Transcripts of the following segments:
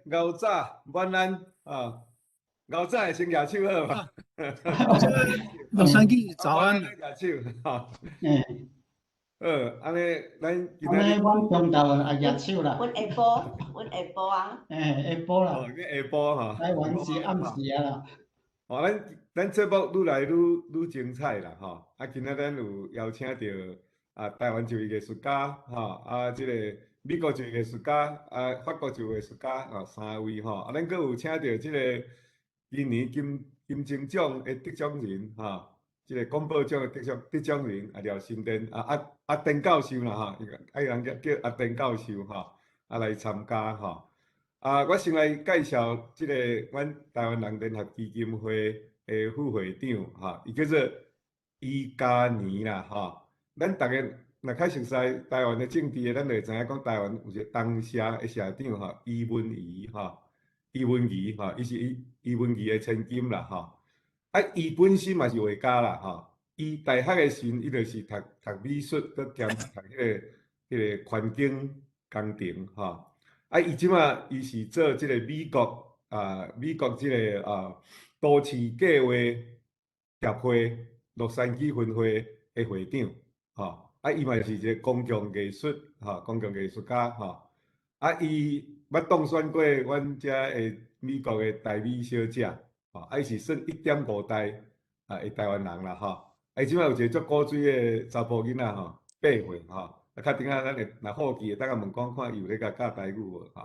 𠢕早晚安啊，𠢕早會先舉手好嘛？洛杉磯早安。舉手吼。嗯。好，按呢，咱今按呢，阮中晝也舉手啦。阮下晡，阮下晡啊。欸，下晡啦。哦，你下晡吼。台灣是暗時啊啦。哦，咱節目愈來愈精彩啦，吼！啊，今仔咱有邀請著啊，台灣一位藝術家，吼，啊，這個美國一位藝術家，啊，法國一位藝術家，吼，三位吼，啊，咱閣有請著這個今年金鐘獎的得獎人，吼，這個廣播獎的得獎人啊，廖新典啊，阿阿典教授啦，吼，啊，伊人叫阿典教授，吼，啊來參加，吼。啊，我先來介紹這個阮台灣人聯合基金會的副會長，吼，伊叫做余嘉妮啦，吼。咱逐家若較熟似台灣的政治的，咱就會知影講台灣有一個東社的社長，吼，余文儀，吼，余文儀，吼，伊是余文儀的千金啦，吼。啊，伊本身嘛是畫家啦，吼。伊大學的時陣，伊就是讀美術，閣兼讀彼個環境工程，吼。啊，伊這馬伊是做這個美國啊，美國這個啊都市計劃協會洛杉磯分會的會長，吼。啊，伊嘛是一個公共藝術，吼，公共藝術家，吼。啊，伊捌當選過阮遮的美國的台美小姐，吼。啊，伊是算1.5代啊的台灣人啦，吼。啊，伊這馬有一個足古錐的查埔囡仔，吼，8歲，吼。啊，較等下咱會若好奇，等下問講看伊有咧共教台語無？吼。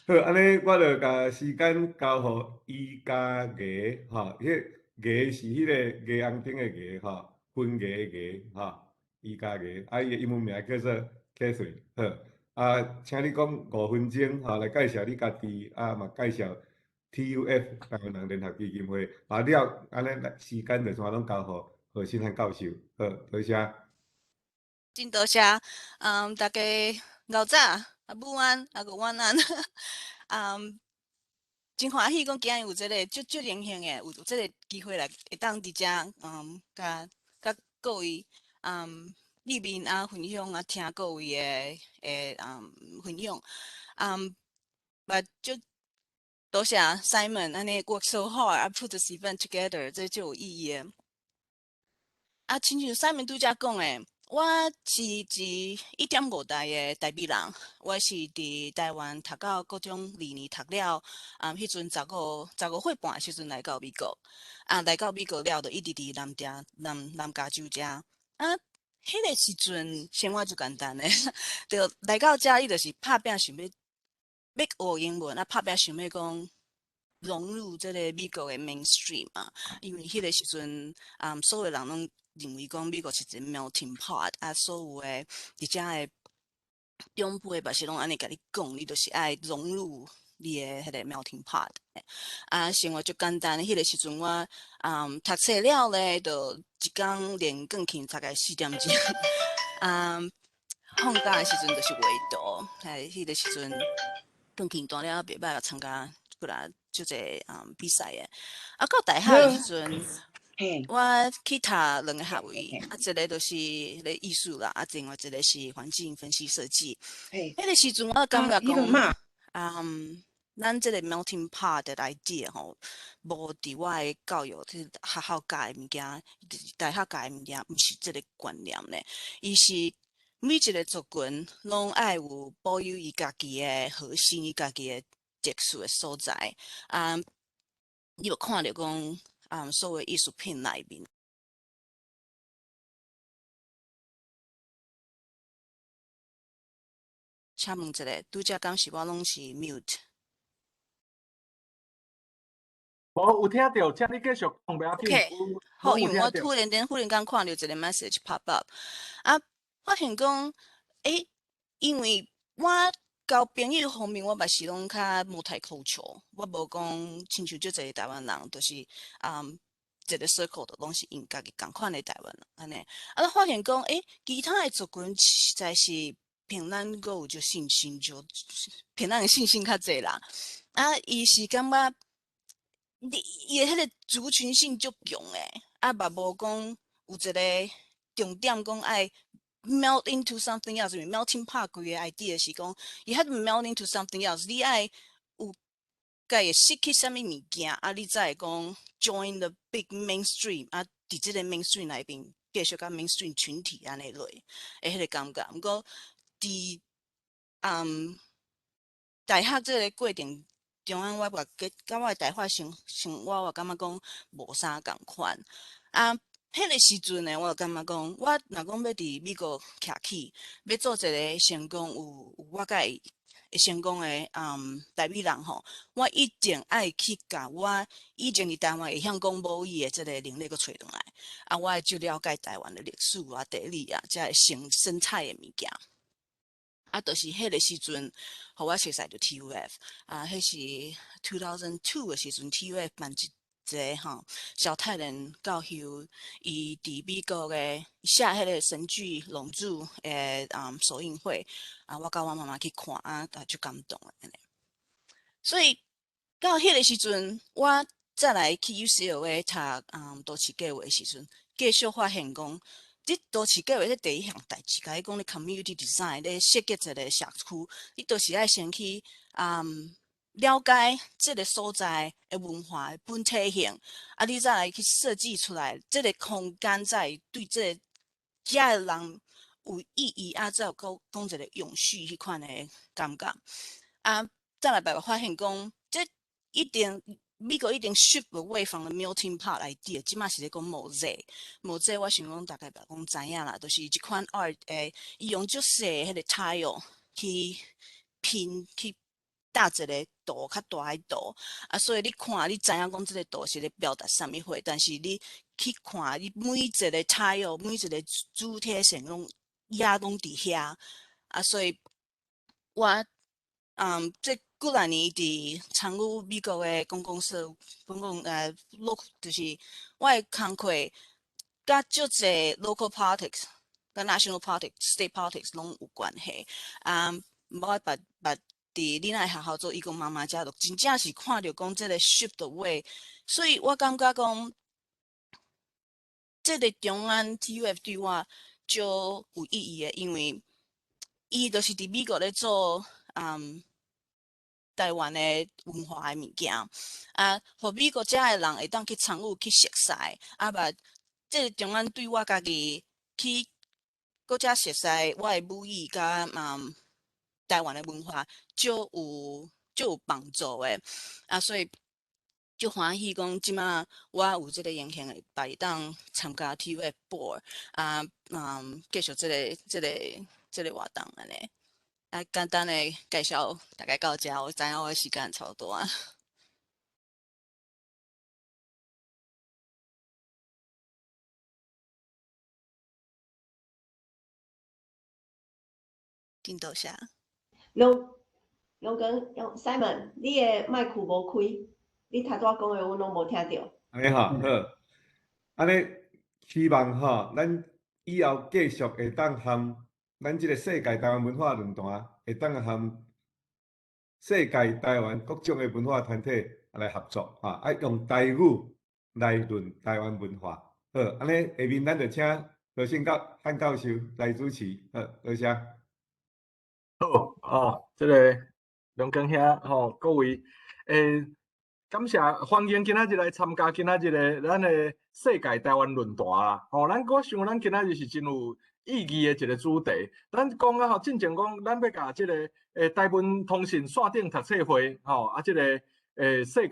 好，按呢我就共時間交予余嘉藝，吼，彼個藝是彼個藝紅燈的藝，吼，分藝的藝，吼，余嘉藝，啊，伊的英文名叫做 Catherine，好，啊，請你講5分鐘，吼，來介紹你家己，啊，嘛介紹 TUF 台灣人聯合基金會，啊了，按呢時間就全攏交予何新漢教授，好，多謝。真多謝，大家𠢕早，啊，午安，啊，閣晚安，真歡喜講今日有這個足足榮幸的，有這個機會來會當佇遮，共各位，見面啊，分享啊，聽各位的分享，嘛足多謝 Simon 按呢 work so hard 啊 put this event together，這足有意義的。啊，親像 Simon 拄才講的，我是1.5代的台美人，我是佇台灣讀到高中二年讀了，啊，彼陣15歲半的時陣來到美國，啊，來到美國了，就一直佇南加州遮，啊，彼個時陣生活就簡單的，就來到遮伊就是拍拚想欲學英文，啊，拍拚想欲講融入這個美國的 mainstream 嘛，因為彼個時陣，啊，所有人攏認為講美國是一個 melting pot，啊，所有的佇遮的長輩嘛是攏按呢共你講，你就是愛融入你的彼個 melting pot。啊，生活足簡單，彼個時陣我讀冊了咧，就一工練鋼琴大概4點鐘，啊，放假的時陣就是畫圖，嘿，彼個時陣鋼琴彈了袂䆀，參加過來足濟比賽的。啊，到大學的時陣，我去讀兩個學位，啊，一個就是彼個藝術啦，啊，另外一個是環境分析設計。彼個時陣我感覺講，咱這個 melting pot 的 idea 吼，無佇我的教育，這學校教的物件，大學教的物件，毋是這個觀念咧。伊是每一個族群攏愛有保有伊家己的核心，伊家己的特殊的所在。啊，你有看著講，啊，所謂藝術品內面，請問一下，拄才敢是我攏是 mute？無有聽著，請你繼續講，袂要緊。 OK，好，因為我忽然間看著一個 message pop up，啊，發現講，欸，因為我交朋友方面，我嘛是攏較 multicultural，我無講親像足濟台灣人，就是一個 circle 就攏是𪜶家己仝款的台灣人，按呢。啊，我發現講，欸，其他的族群實在是憑咱閣有足信心，就憑咱的信心較濟啦。啊，伊是感覺，你伊的彼個族群性足強的，啊，嘛無講有一個重點講愛 melt into something else，因為 melting pot 規个 idea 是講，you have to melt into something else，你愛有家會失去啥物物件，啊，你才會講 join the big mainstream，啊，佇這個 mainstream 內面繼續佮 mainstream 群體按呢落，的彼個感覺。毋過佇大學這个過程中間，我嘛佮我的大學生活，我感覺講無啥仝款。啊，彼个時陣呢，我就感覺講，我若講欲佇美國徛起，欲做一个成功有我佮意會成功的台語人吼，我一定愛去共我以前佇台灣會曉講母語的這个能力閣揣轉來。啊，我愛去了解台灣的歷史啊、地理啊，這个生態的物件。啊，就是彼个時陣，予我熟似著 TUF。啊，彼是 2002 的時陣，TUF 辦一個吼，蕭泰然教授，伊佇美國的寫彼个神劇《龍珠》的首映會，啊，我佮我媽媽去看，啊，就感動的按呢。所以到彼个時陣，我再來去 UCLA 讀都市計劃的時陣，繼續發現講，這都市計劃這第一項代誌，共你講你 community design 咧設計一個社區，你都是愛先去了解這个所在的文化的本體性，啊，你再來去設計出來這个空間，才對這个遮的人有意義，啊，才有講講一个永續彼款的感覺。啊，再來別發現講，這一定美國一定 shift away from the melting pot idea，這馬是咧講 mosaic，mosaic 我想講大概講知影啦，就是這款 art 伊用足細彼个 tile 去拼去搭一个圖較大的圖，啊，所以你看你知影講這个圖是咧表達啥物貨，但是你去看你每一个 tile，每一个主體線攏也攏佇遐，啊，所以我這幾若年佇參與美國的公共事公共local 就是我的工課，佮足濟 local politics、佮 national politics、state politics 攏有關係。啊，我捌捌佇囡仔學校做義工媽媽，遮就真正是看著講這个 shift away，所以我感覺講，這个中安 TUF 對我足有意義的，因為伊就是佇美國咧做台灣的文化的物件，啊，予美國遮的人會當去參與去熟似，啊，嘛，這个中安對我家己去閣較熟似我的母語佮台灣的文化，足有幫助的，啊，所以足歡喜講這馬我有這个榮幸會當參加 TUF board，啊，繼續這个活動按呢。啊，簡單的介紹大概到這，我知影我的時間差不多啊。真多謝。龍龍根用 Simon，你的麥克無開，你頭拄仔講的阮攏無聽著。按呢吼，好，按呢希望吼，咱以後繼續會當和咱這个世界台灣文化論壇，會當和世界台灣各種的文化團體來合作，哈，愛用台語來論台灣文化。好，按呢下面咱就請何信國漢教授來主持。好，多謝。好，哦，這个龍根兄吼，各位，感謝歡迎今仔日來參加今仔日的咱的世界台灣論壇啦。吼，咱我想咱今仔日是真有意義的一个主題。咱講啊吼，進前講咱欲共這个台文通訊線頂讀冊會吼，啊，這个世界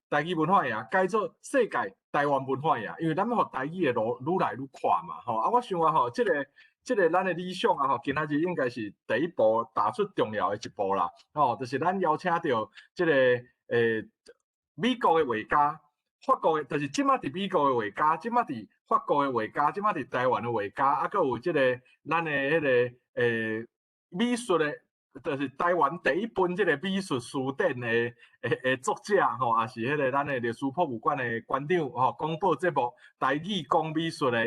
台語文化營改做世界台灣文化營，因為咱欲予台語的路愈來愈闊嘛，吼。啊，我想啊吼，這个咱的理想啊吼，今仔日應該是第一步踏出重要的一步啦，吼，就是咱邀請著這个美國的畫家，法國的，就是這馬佇美國的畫家，這馬佇法國的畫家，這馬佇台灣的畫家，啊，閣有這个咱的彼个美術的，就是台灣第一本這个美術書典的作者吼，也是彼个咱的歷史博物館的館長吼，廣播節目台語講美術的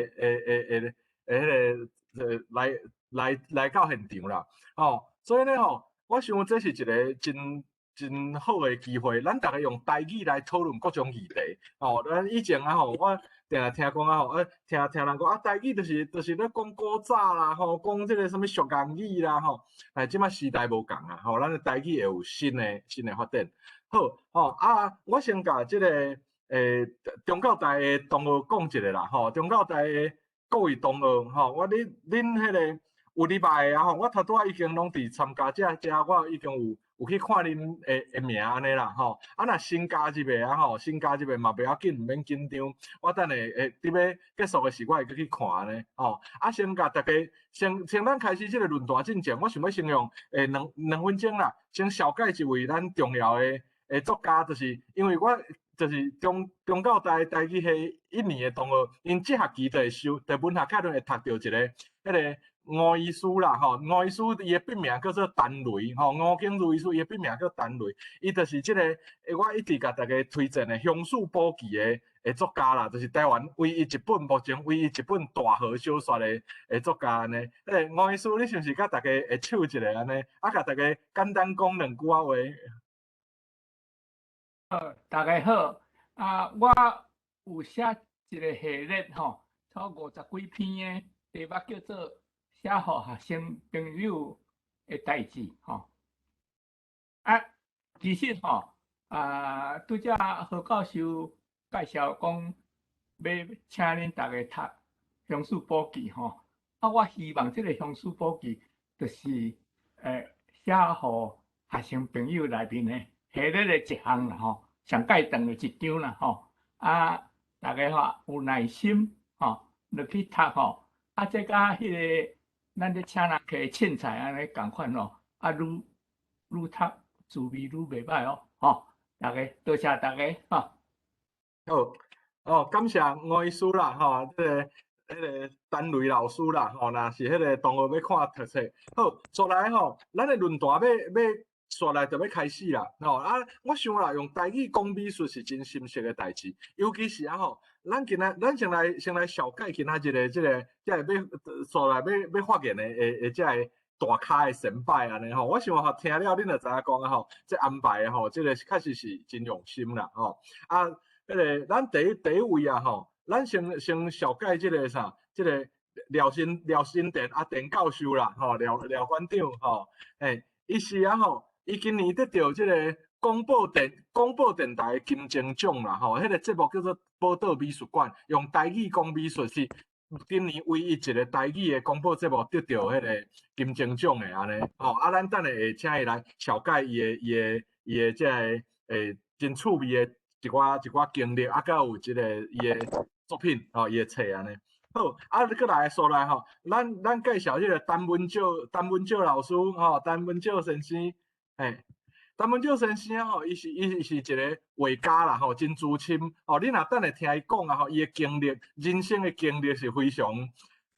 彼个來到現場啦，吼，所以呢吼，我想這是一个真真好的機會，咱逐家用台語來討論各種議題。吼，咱以前啊吼，我定定聽講啊吼，聽聽人講啊，台語就是咧講古早啦，吼，講這个啥物俗諳語啦，吼。哎，這擺時代無仝啊，吼，咱的台語會有新的發展。好，吼啊，我先共這个中教大的同學講一下啦，吼，中教大的各位同學，吼，我恁恁彼个有禮拜的啊吼，我頭拄仔已經攏佇參加者遮，我已經有去看恁的名按呢啦，吼。啊，若新加入的啊吼，新加入的嘛袂要緊，毋免緊張。我等下會佇欲結束的時，我會閣去看按呢，吼。啊，先共大家先咱開始這个論壇進前，我想欲先用兩分鐘啦，先紹介一位咱重要的作家，就是因為我就是中教大台語系一年的同學，𪜶這學期就會修，佇文學概論會讀著一个彼个吳醫師啦，吼，吳醫師伊的筆名叫做陳雷，吼，吳景如醫師伊的筆名叫陳雷，伊就是這个，我一直共大家推薦的《鄉事簿記》的作家啦，就是台灣唯一一本目前唯一一本大河小說的作家按呢。吳醫師，你是毋是共大家會唱一下按呢？啊，共大家簡單講兩句仔話。好，大家好，啊，我有寫一个系列吼，超50幾篇的題目叫做寫予學生朋友的代誌吼。啊，其實吼，啊，拄才何教授介紹講，欲請恁逐家讀《鄉事簿記》吼。啊，我希望這个《鄉事簿記》就是寫予學生朋友內面的系列的一項啦吼，上蓋長的一章啦吼。啊，逐家吼有耐心吼，落去讀吼。啊，這佮彼个咱咧請人客凊彩按呢仝款吼，啊，愈愈讀滋味愈袂䆀哦，吼！大家多謝大家吼。好，哦，感謝吳醫師啦，吼，這个彼个陳雷老師啦，吼，若是彼个同學欲看讀冊，好，煞來吼，咱的論壇欲欲煞來就欲開始啦，吼啊，我想啦，用台語講美術是真心適的代誌，尤其是啊吼，咱今仔咱先來紹介今仔日的這个欲煞來欲欲發言的這个大咖的先輩按呢吼，我想吼聽了恁就知影講啊吼，這安排的吼，這个確實是真用心啦吼。啊，彼个咱第一位啊吼，咱先紹介這个啥，這个廖新田阿田教授啦，吼，廖廖館長吼，欸，伊是啊吼，伊今年得著這个廣播電台金鐘獎啦，吼，彼个節目叫做《寶島美術館》，用台語講美術是今年唯一一个台語的廣播節目得著彼个金鐘獎的按呢，吼，啊，咱等下會請伊來紹介伊的這个真趣味的一寡經歷，啊，閣有這个伊的作品，吼，伊的冊按呢。好，啊，閣來煞來吼，咱介紹這个陳文照老師，吼，陳文照先生，嘿，陳文照先生吼，伊是一个畫家啦，吼，真資深，吼，你若等下聽伊講啊，吼，伊的經歷，人生的經歷是非常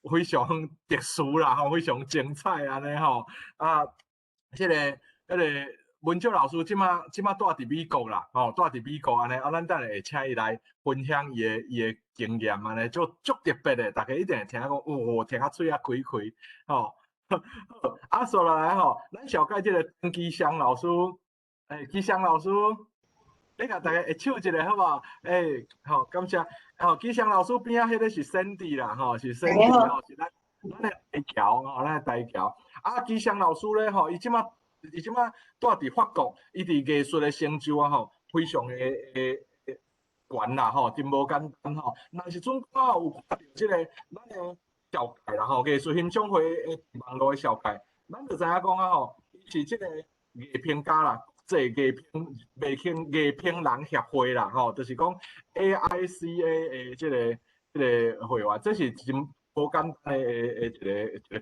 非常特殊啦，吼，非常精彩按呢吼，啊，這个文照老師這馬住佇美國啦，吼，住佇美國按呢，啊，咱等下會請伊來分享伊的經驗按呢，足足特別的，大家一定會聽講，哦，聽甲喙仔開開，吼。啊，煞落來吼，咱紹介這個陳基祥老師，欸，基祥老師，你共大家會唱一下好無？欸，好，感謝。吼，基祥老師邊仔彼个是 Sandy 啦，吼，是 Sandy 吼，是咱的台僑吼，咱的台僑。啊，基祥老師咧吼，伊這馬住佇法國，伊佇藝術的成就啊吼，非常的懸啦吼，真無簡單吼。若是陣我有看著這個咱的紹介啦吼，藝術欣賞會的網路的紹介，咱就知影講啊吼，伊是這個藝評家啦，國際藝評人協會啦吼，就是講 AICA 的這個會員，這是真無簡單的一個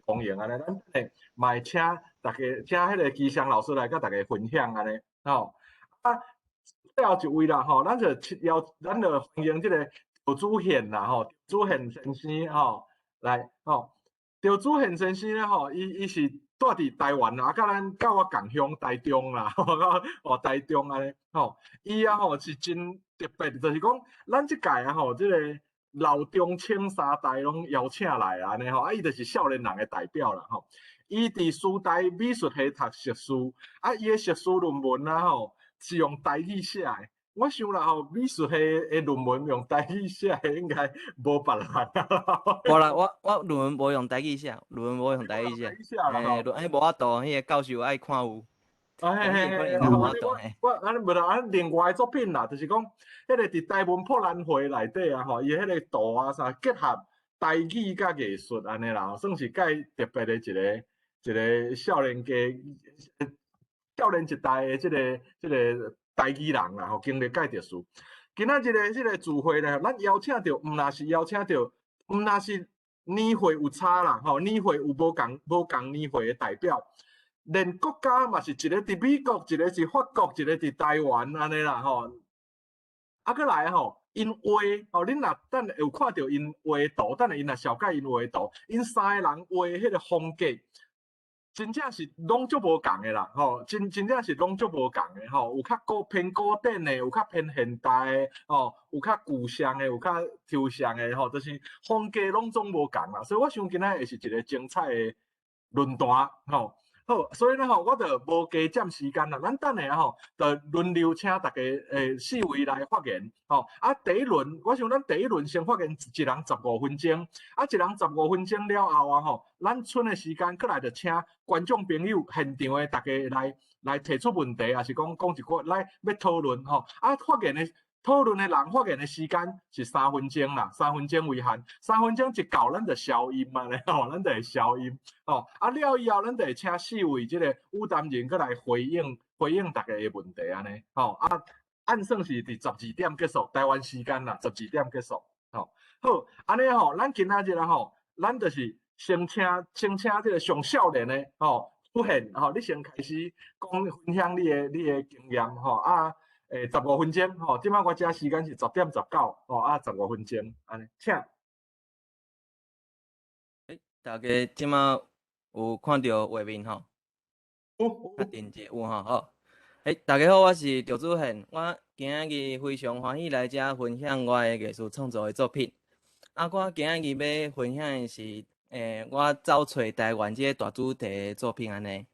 光榮按呢。咱會嘛會請大家請彼个基祥老師來佮大家分享按呢吼。啊，最後一位啦吼，咱就歡迎這個趙主憲啦吼，趙主憲先生吼，來吼，趙主憲先生咧吼，伊是住佇台灣啦，啊，佮咱佮我仝鄉台中啦，吼，台中按呢吼，伊啊吼是真特別，就是講咱這屆啊吼，這個老中青三代攏邀請來按呢吼，啊，伊就是少年人的代表啦吼。伊佇師大美術系讀碩士，啊，伊的碩士論文啊吼，是用台語寫的。我想啦吼，美術系的論文用台語寫的應該無別人啊。無啦，我論文無用台語寫，論文無用台語寫。嘿，迄無法度，彼個教授愛看有。啊嘿嘿嘿，我我按呢無啦，按另外作品啦，就是講，彼個佇台文博覽會內底啊吼，伊彼個圖啊啥結合台語佮藝術按呢啦，算是蓋特別的一個少年家，少年一代的這個台語人啦吼，經歷蓋特殊。今仔日的這個聚會呢，咱邀請著，毋若是邀請著，毋若是年歲有差啦，吼，年歲有無仝年歲的代表。連國家嘛是一個佇美國，一個是法國，一個佇台灣按呢啦吼。啊，閣來吼，𪜶畫吼，恁若等下有看著𪜶畫圖，等下𪜶若紹介𪜶畫圖，𪜶三個人畫彼個風格，真正是攏足無仝的啦，吼，真正是攏足無仝的吼，有較偏古典的，有較偏現代的，吼，有較具象的，有較抽象的，吼，就是風格攏總無仝啦。所以我想今仔會是一個精彩的論壇，吼。好，所以呢吼，我就無加佔時間啦。咱等下吼，就輪流請大家四位來發言，吼。啊，第一輪，我想咱第一輪先發言一人十五分鐘，啊，一人十五分鐘了後啊吼，咱賰的時間閣來就請觀眾朋友現場的大家來提出問題，抑是講講一寡來欲討論吼。啊，發言的討論的人發言的時間是三分鐘啦，三分鐘為限，三分鐘一到，咱就消音嘛咧吼，咱就會消音吼。啊了以後，咱就會請四位這個與談人閣來回應大家的問題按呢吼。啊，按算是佇12點結束，台灣時間啦，十二點結束吼。好，按呢吼，咱今仔日啦吼，咱就是先請這個上少年的吼出現吼，你先開始講分享你的經驗吼啊。15分鐘吼，這擺我遮時間是10點19吼，啊，十五分鐘，按呢，請。欸，大家這擺有看著畫面吼？有。較定者有吼，好。欸，大家好，我是趙主憲，我今仔日非常歡喜來遮分享我的藝術創作的作品。啊，我今仔日欲分享的是，我走揣台灣這個大主題的作品按呢。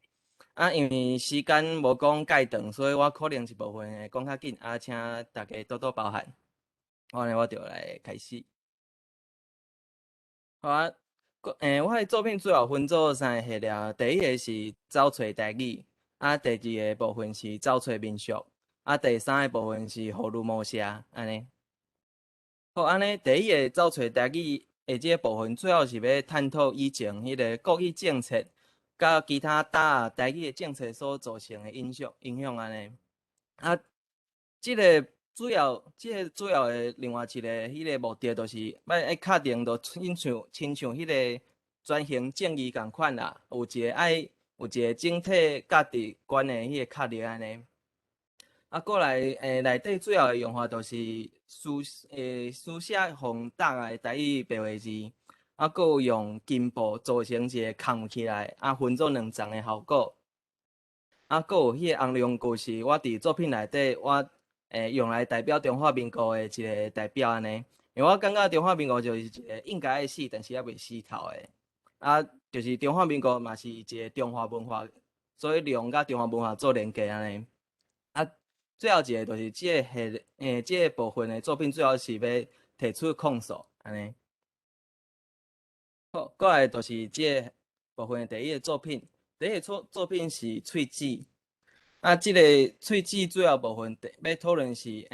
啊，因為時間無講蓋長，所以我可能一部分會講較緊，啊，請大家多多包涵。按呢，我就來開始。好啊，我的作品主要分做三個系列，第一個是走揣台語，啊，第二個部分是走揣民俗，啊，第三個部分是呼嚕魔聲，按呢。好，按呢，第一個走揣台語的這個部分，主要是欲探討以前彼個國語政策佮其他搭台語的政策所造成的影響按呢。啊，這個主要的另外一個彼個目的，就是欲愛確定，就親像彼個轉型正義仝款啦，有一個整體價值觀的彼個確立按呢。啊，過來內底主要的用法就是書寫予搭的台語白話字。啊，閣有用金箔做成一個崁起來，啊，分做兩層的效果。啊，閣有彼個紅龍果是我佇作品內底，我用來代表中華民國的一個代表按呢。因為我感覺中華民國就是一個應該愛死，但是猶未死透的。啊，就是中華民國嘛是一個中華文化，所以龍佮中華文化做連結按呢。啊，最後一個就是這個系這個部分的作品，主要是欲提出控訴按呢。好，過來就是這個部分的第一個作品。第一個作品是喙舌。啊，這個喙舌主要部分欲討論是，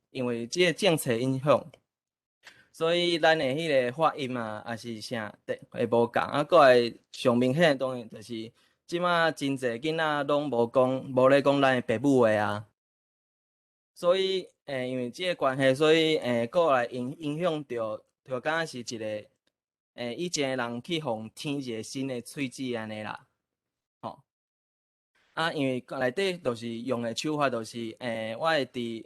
因為這個政策影響，所以咱的彼個發音啊，抑是啥，會無仝。啊，過來上明顯的當然就是，這馬真濟囡仔攏無咧講咱的爸母話啊。所以，因為這個關係，所以過來影響著，就敢若是一個以前的人去予添一個新的喙舌按呢啦，吼。啊，因為內底就是用的手法，就是我會佇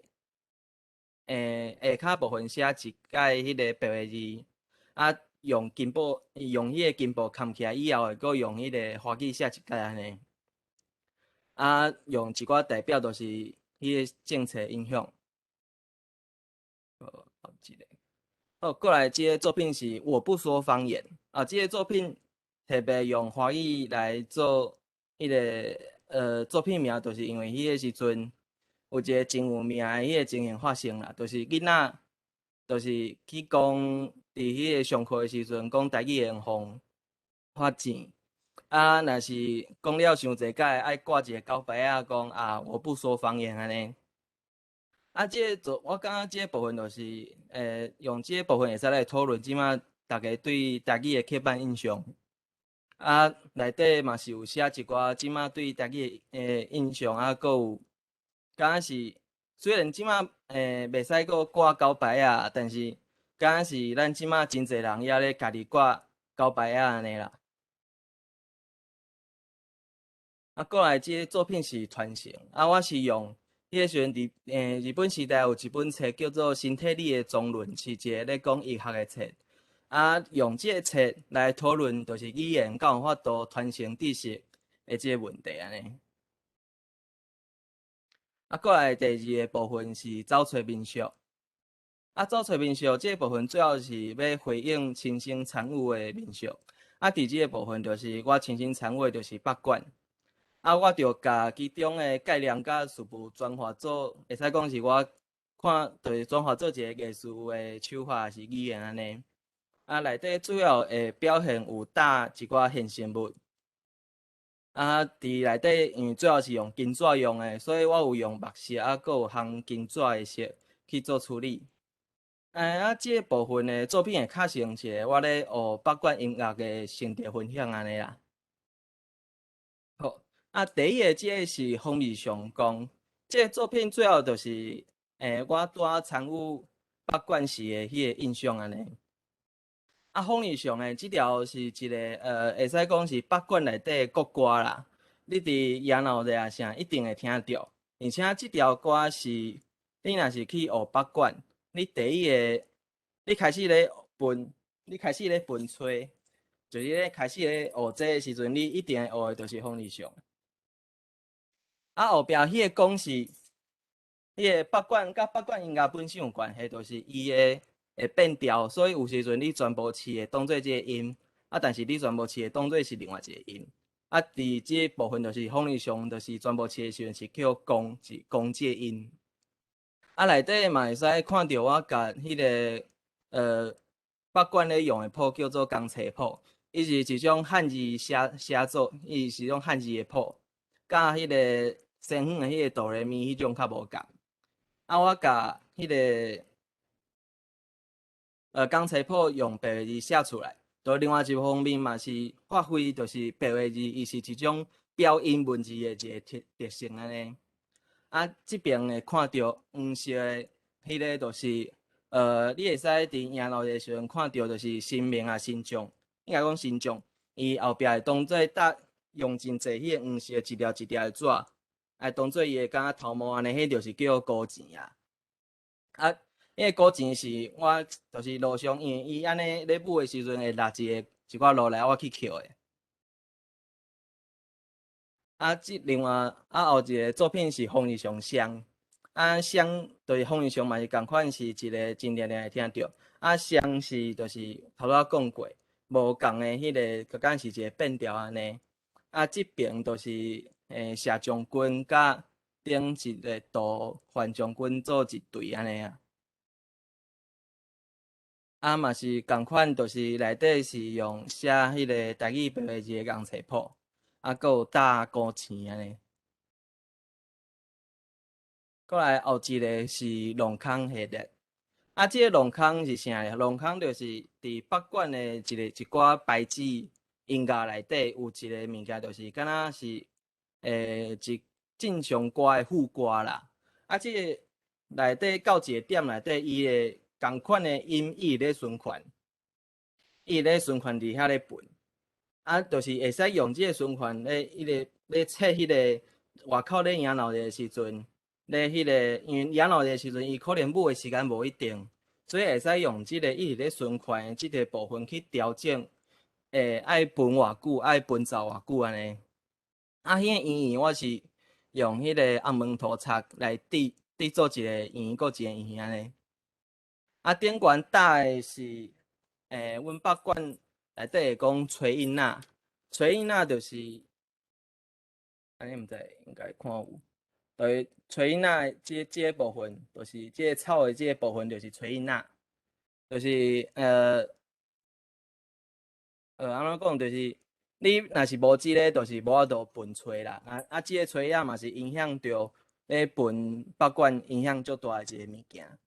下跤部分寫一擺彼個白話字，啊，用金箔，用彼個金箔崁起來以後，會閣用彼個花語寫一擺按呢。啊，用一寡代表，就是彼個政策影響。好，好一個。好，過來這個作品是我不說方言啊，這個作品特別用華語來做彼個作品名，就是因為彼個時陣有一個真有名的彼個情形發生啦，就是囡仔，就是去講佇彼個上課的時陣講台語會予罰錢，啊，若是講了傷濟擺，愛掛一個狗牌仔講啊，我不說方言按呢。啊，這個做我感覺這個部分就是，用這個部分會使來討論這馬逐家對台語的刻板印象。啊，內底嘛是有寫一寡這馬對台語的印象，啊，閣有，敢若是雖然這馬袂使閣掛狗牌仔，但是敢若是咱這馬真濟人猶咧家己掛狗牌仔按呢啦。啊，過來這個作品是傳承，啊，我是用。彼個時陣佇日本時代有一本冊叫做《新體理的綜論》，是一個咧講醫學的冊。啊，用這個冊來討論，就是語言敢有法度傳承知識的這個問題按呢。啊，過來第二個部分是走揣民俗。啊，走揣民俗這個部分主要是欲回應親身參與的民俗。啊，佇這個部分就是我親身參與的就是北管。啊，我著共其中的概念佮事物轉化做，會使講是我看，就是轉化做一個藝術的手法，是語言按呢。啊，內底主要會表現有搭一寡現成物。啊，佇內底因為主要是用金紙用的，所以我有用墨色，啊，閣有烘金紙的色去做處理。啊，這個部分的作品會較像一個我咧學北管音樂的心得分享按呢啦。好。啊，第一個這個是豐義上講，這個作品主要就是，我拄仔參與北管時的彼個印象按呢。啊，豐義上的這條是一個，會使講是北管內底的國歌啦。你佇耶鬧熱啊啥，一定會聽著。而且這條歌是，你若是去學北管，你第一个，你開始咧分，你開始咧分吹，就是咧開始咧學這个時陣，你一定會學的就是豐義上。啊，後壁彼个講是，彼个北管佮北管音樂本身有關係，就是伊會會變調，所以有時陣你全部試會當做這个音，啊，但是你全部試會當做是另外一个音。啊，佇這個部分就是風鈴上，就是全部試的時陣是叫降，是降這个音。啊，內底嘛會使看著我共彼个北管咧用的譜叫做江冊譜，伊是一種漢字寫寫作，伊是一種漢字的譜，佮彼个西方的彼個哆來咪彼種較無仝。啊，我共彼个江冊譜用白話字寫出來，就另外一方面嘛是發揮，就是白話字伊是一種表音文字的一個特特性按呢。啊，這邊會看著黃色的彼个就是，你會使佇迎鬧的時陣看著就是神明啊、神將，應該講神將，伊後壁會當做搭用真濟彼个黃色一條一條的紙。來當做伊會敢若頭毛按呢，彼就是叫古錢啊。啊，彼个古錢是我就是路上，因為伊按呢咧舞的時陣會落一个一寡落來，我去抾的。啊，這另外啊後一个作品是豐義上雙，啊雙就是豐義上嘛是仝款是一个真定定會聽著，啊雙是就是頭拄仔講過，無仝的彼个，閣敢是一个變調按呢。啊，這爿就是。謝將軍佮頂一个杜范將軍做一對按呢啊，啊嘛是仝款，就是內底是用寫彼个台語白話字的江冊譜，啊，閣有搭古錢按呢。過來後一个是弄空系列，啊，這个弄空是啥咧？弄空就是佇北管的一个一寡牌子音樂內底有一个物件，就是敢若是。一正常歌的副歌啦，啊，這个內底到一個點內底，伊會仝款的音伊咧循環，伊咧循環佇遐咧分，啊，就是會使用這个循環咧，彼个咧測彼个外口咧迎鬧的時陣，咧彼个因為迎鬧的時陣，伊可能舞的時間無一定，所以會使用這个一直咧循環的這个部分去調整，愛分偌久，愛分奏偌久按呢。啊，彼個圓圓我是用彼个紅毛塗漆來製製作一個圓，閣一個圓按呢。啊，頂懸搭的是，阮北管內底會講吹音仔，锤音仔就是，按呢毋知应该看有，就是锤音仔这个部分，就是这个草的这个部分，就是锤音仔，就是按怎讲，就是你若是无这个，就是无法度分吹啦。啊，这个锤仔嘛是影响著咧分北管影响足大的一个物件。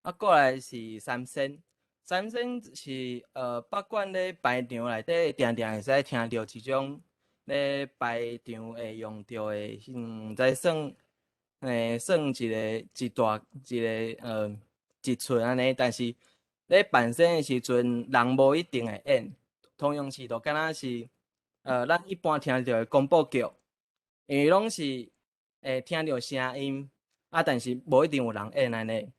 啊，过来是三牲，三牲是北管咧排场内底，定定会使听著一种咧排场会用著的，毋知算算一个一大一个一出按呢，但是咧办仙的时阵，人无一定会演，通常是就敢若是咱一般听著的广播剧，因为拢是会听著声音，啊，但是无一定有人演按呢。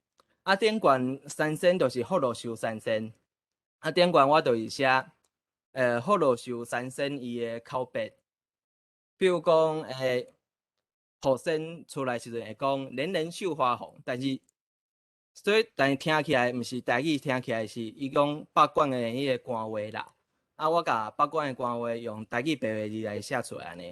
啊，顶悬三牲就是福禄寿三牲。啊，顶悬我就是写，福禄寿三牲伊的口白。比如讲，福仙出来时阵会讲“连连绣花红”，但是，所以但是听起来毋是台语，听起来是伊讲北管的彼个官话啦。啊，我共北管的官话用台语白话字来写出来按呢。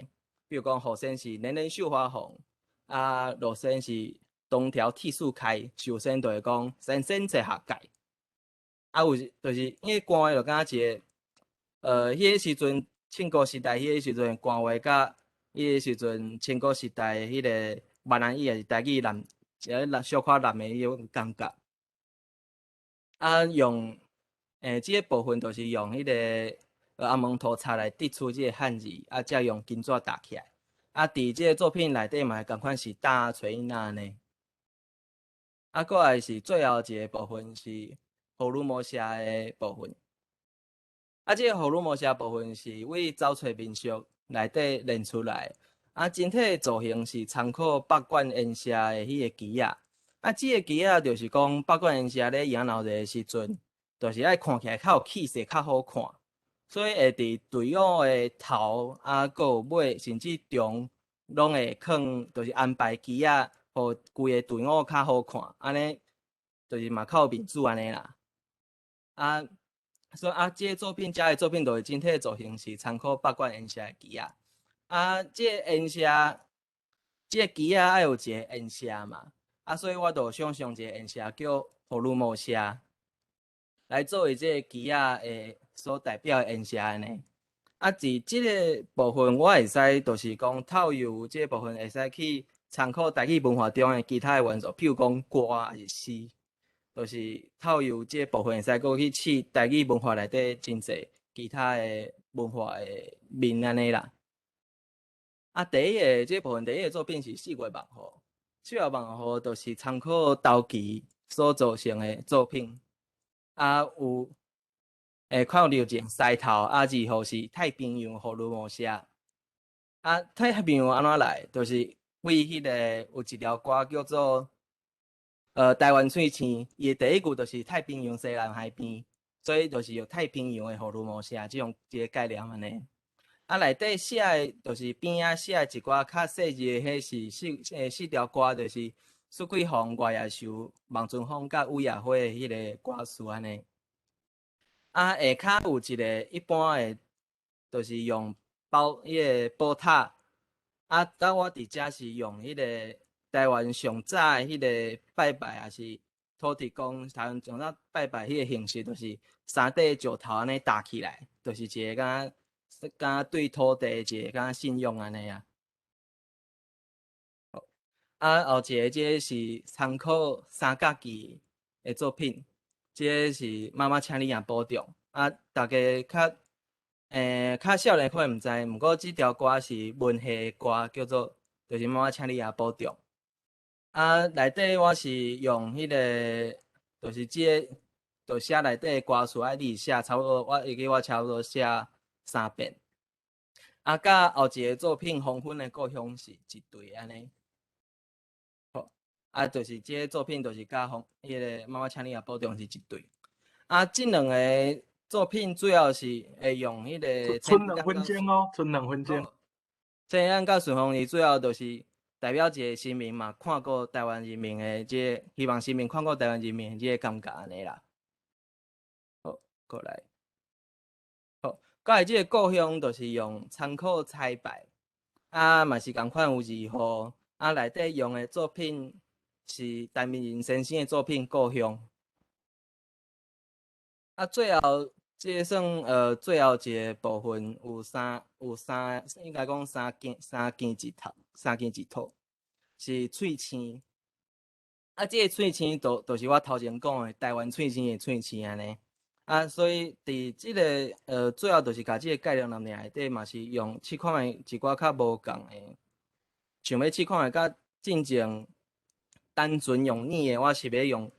比如讲，福仙是“连连绣花红”，啊，禄仙是东条剃须开，寿仙就会讲三仙坐下盖。啊，有时就是因为官话就敢若一个，彼个时阵战国时代，彼个时阵官话佮彼个时阵战国时代彼个闽南语也是台语南，一个小可南的彼种感觉。啊，用这个部分就是用彼个阿蒙涂擦来得出这个汉字，啊，才用金纸搭起来。啊，伫这个作品内底嘛，仝款是搭锤音仔呢。啊，过来是最后一个部分是葫芦魔写的部分。啊，这个葫芦魔写部分是为走揣民俗内底练出来。啊，整体造型是参考北管烟社的彼个旗仔。啊，这个旗仔就是讲北管烟社咧迎闹热的时阵，就是爱看起来较有气势、较好看，所以会伫队伍的头啊，阁有尾，甚至中，拢会囥，就是安排旗仔。予规个队伍较好看，按呢就是嘛较有面子按呢啦。啊，所以啊，这个作品，这个作品就是整体造型是参考北管烟社的旗仔。啊，这个烟社，这个旗仔爱有一个烟社嘛。啊，所以我就想象一个烟社叫葫芦魔社，来作为这个旗仔的所代表的烟社按呢。啊，伫这个部分，我会使就是讲透由这个部分会使去参考台语文化中的其他的元素，譬如讲歌抑是诗，就是透由这个部分会使阁去试台语文化内底真济其他的文化的面按呢啦。啊，第一个这个部分，第一个作品是四月梦雨，四月梦雨就是参考陶器所造成的作品。啊，有会看到一个狮头，啊，二号是太平洋葫芦魔写。啊，太平洋按怎来？就是为彼个有一条歌叫做台湾喙星，伊的第一句就是太平洋西南海边，所以就是有太平洋的葫芦魔写这种一个概念按呢。啊，内底写的就是边仔写的一寡较细致的，彼是四条歌，就是苏桂芳、外野树、望春风佮雨夜花的彼个歌词按呢。啊，下跤有一个一般的，就是用包彼个宝塔。啊，当我伫遮是用彼个台湾上早的彼个拜拜，抑是土地公台湾上早拜拜彼个形式，就是三块石头按呢搭起来，就是一个敢若对土地一个敢若信仰按呢啊。啊，后一个这个是参考三角旗的作品，这个是妈妈请你也保重。啊，大家较少年可能毋知，毋过这条歌是文系的歌，叫做就是妈妈请你也保重。啊，内底我是用彼个，就是这个，就写内底的歌词，爱你写差不多，我会记我差不多写3遍。啊，佮后一个作品《黄昏的故乡》是一对按呢。好，啊，就是这个作品就是佮彼个妈妈请你也保重是一对。啊，这两个作品主要是会用彼个剩2分钟哦，剩2分钟。这样佮顺风耳主要就是代表一个神明嘛，看顧台灣人民的這個，希望神明看顧台灣人民的這個感覺按呢啦。好，過來。好，過來這個故鄉就是用倉庫彩排，啊嘛是仝款有二號，啊內底用的作品是陳明仁先生的作品《故鄉》。啊，最後這個算最後一個部分有三，應該講三件一套，三件一套是喙星。啊，這個喙星就是我頭前講的台灣喙星的喙星按呢。啊，所以佇這個最後就是共這個概念內底嘛是用試看覓一寡較無仝的，想欲試看覓佮進前單純用染的，我是欲用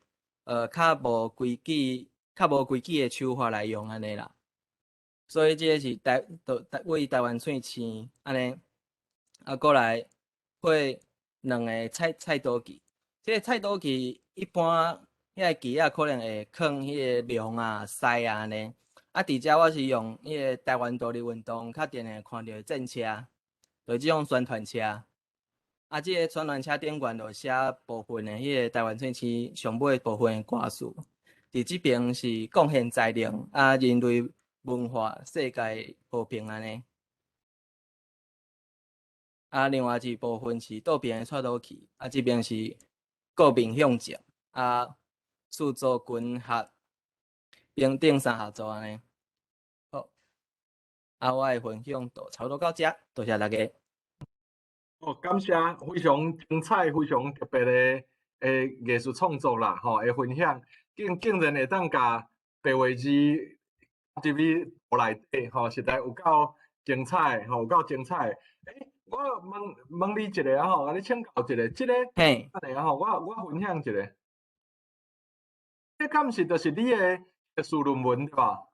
較無規矩的手法來用按呢啦。所以這個是台就台為台灣喙星按呢，啊，過來畫兩个菜刀具，這个菜刀具一般遐个具仔可能會囥彼个龍啊、獅啊按呢。啊，佇遮我是用彼个台灣獨立運動較定定看著的戰車，就是這種宣傳車。啊，這个宣傳車頂懸就寫部分的彼个台灣喙星上尾部分的歌詞。佇這爿是貢獻才能啊，人類文化世界和平按呢。啊，另外一部分是倒爿的蔡刀器，啊，這爿是國民向前，啊，四族群合平等三合作按呢。好，啊，我的分享就差不多到遮，多謝大家。哦，感謝，非常精彩、非常特別的藝術創作啦，吼，的分享，竟然會當共白話字入去圖內底，吼，實在有夠精彩，吼，有夠精彩。欸，我問問你一个啊吼，共你請教一下，這个，按呢啊吼，我分享一下，這敢是就是你的碩士論文對吧？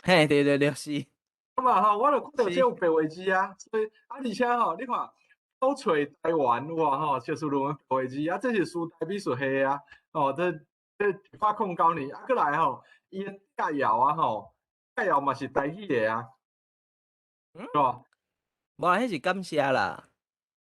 嘿，對對對，是。嘛吼，我就看著這有白話字啊，所以啊，而且吼，你看，鼓吹台灣哇吼，碩士論文白話字啊，這是師大美術系啊，哦，這109年啊，閣來吼，伊的歌謠啊吼，歌謠嘛是台語的啊，對吧？無啦，彼是感謝啦，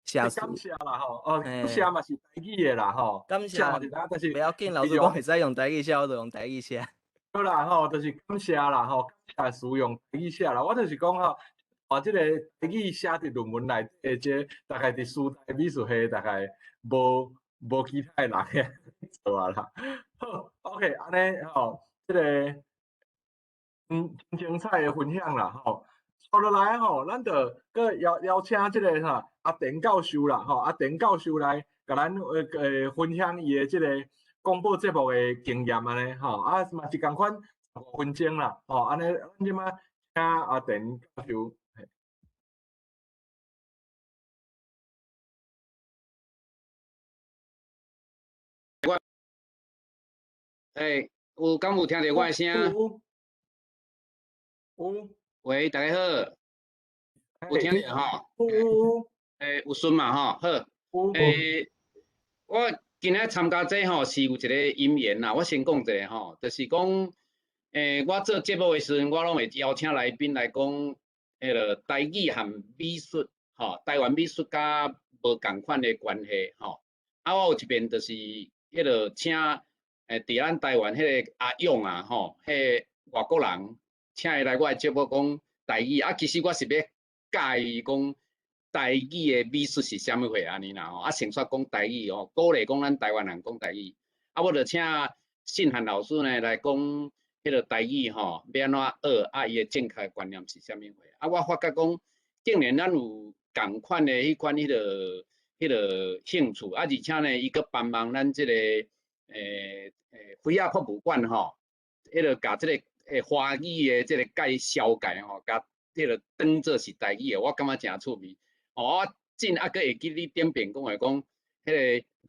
謝感謝啦吼，哦，感謝嘛是台語的啦吼，感謝嘛是但是袂要緊，老師講會使用台語寫，我就用台語寫。好啦吼，就是感謝啦吼，感謝使用台語寫啦。我就是講吼，啊，這個台語寫佇論文內底，這大概佇師大美術系，大概無其他的人遐做啊啦。好，OK，按呢吼，這個精彩的分享啦吼。接落來吼，咱就閣邀請這個啥阿田教授啦吼，阿田教授來共咱分享伊的這個廣播節目的經驗按呢吼，啊嘛是仝款15分鐘啦，吼，按呢咱這擺請阿田教授。我，欸，有敢有聽著我的聲？有。有。喂，大家好。有聽著吼？有。欸，有順嘛吼？好。有。欸，我今仔參加這吼是有一個因緣啦，我先講一下吼，就是講，欸，我做節目的時陣，我攏會邀請來賓來講，彼个台語和美術，吼，台灣美術佮無仝款的關係，吼。啊，我有一遍就是彼个請，欸，佇咱台灣彼个阿勇啊，吼，彼個外國人，請伊來我的節目講台語，啊，其實我是欲教伊講台語的美術是啥物貨按呢啦吼，啊，先煞講台語吼，鼓勵講咱台灣人講台語，啊，我就請信翰老師呢來講彼个台語吼，欲按怎學，啊，伊的正確觀念是啥物貨？啊，我發覺講，竟然咱有仝款的彼款彼个興趣，啊，而且呢，伊閣幫忙咱這个花仔博物館吼，彼个共這个華語的這個介紹介吼，共彼个當做是台語的，我感覺誠趣味。哦，我真猶閣會記你頂遍講的講，彼个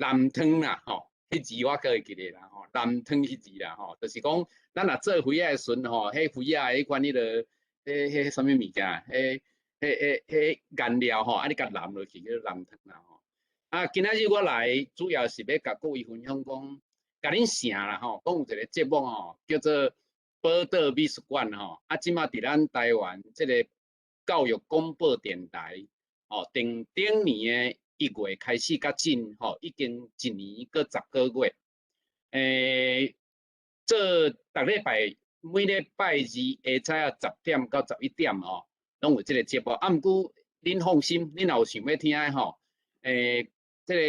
藍湯啦，吼，彼字我閣會記得啦，吼，藍湯彼字啦，吼，就是講咱若做花仔的時陣吼，彼花仔彼款彼个，彼啥物物件，彼顏料吼，啊你共藍落去叫藍湯啦，吼。啊，今仔日我來主要是欲共各位分享講，共恁城啦，吼，講有一個節目吼，叫做寶島美術館吼，啊，這馬佇咱台灣這个教育廣播電台，吼，顶顶年的1月開始到今，吼，已經一年閣10個月。做逐禮拜每禮拜二下早啊10點到11點吼，攏有這個節目。啊，毋過恁放心，恁若有想欲聽的吼，這個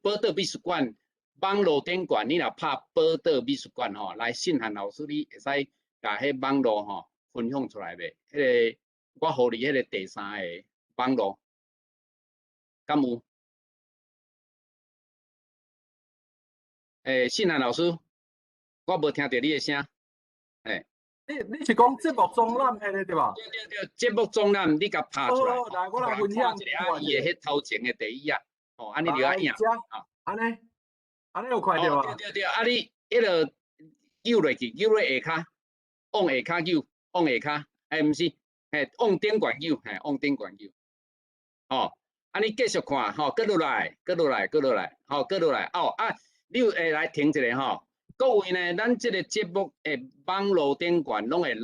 寶島美術館網路頂懸，你若拍寶島美術館吼，來信漢老師，你會使共彼網路吼分享出來袂？彼個我予你彼個第三個網路，敢有？信漢老師，我無聽著你的聲。你是講節目總覽彼個對無？對對對，節目總覽你共拍出來。好，來，我來分享一下伊的彼頭前的第一頁，吼，按呢就愛影。按呢，按呢有看著無？對對對，啊你彼個扭落去，扭落下跤，往下跤扭，往下跤，毋是，往頂懸扭，往頂懸扭。吼，啊你繼續看，吼，閣落來，閣落來，閣落來，吼，閣落來，哦啊，你有會來停一下吼。各位呢，咱這個節目的網路頂懸攏會留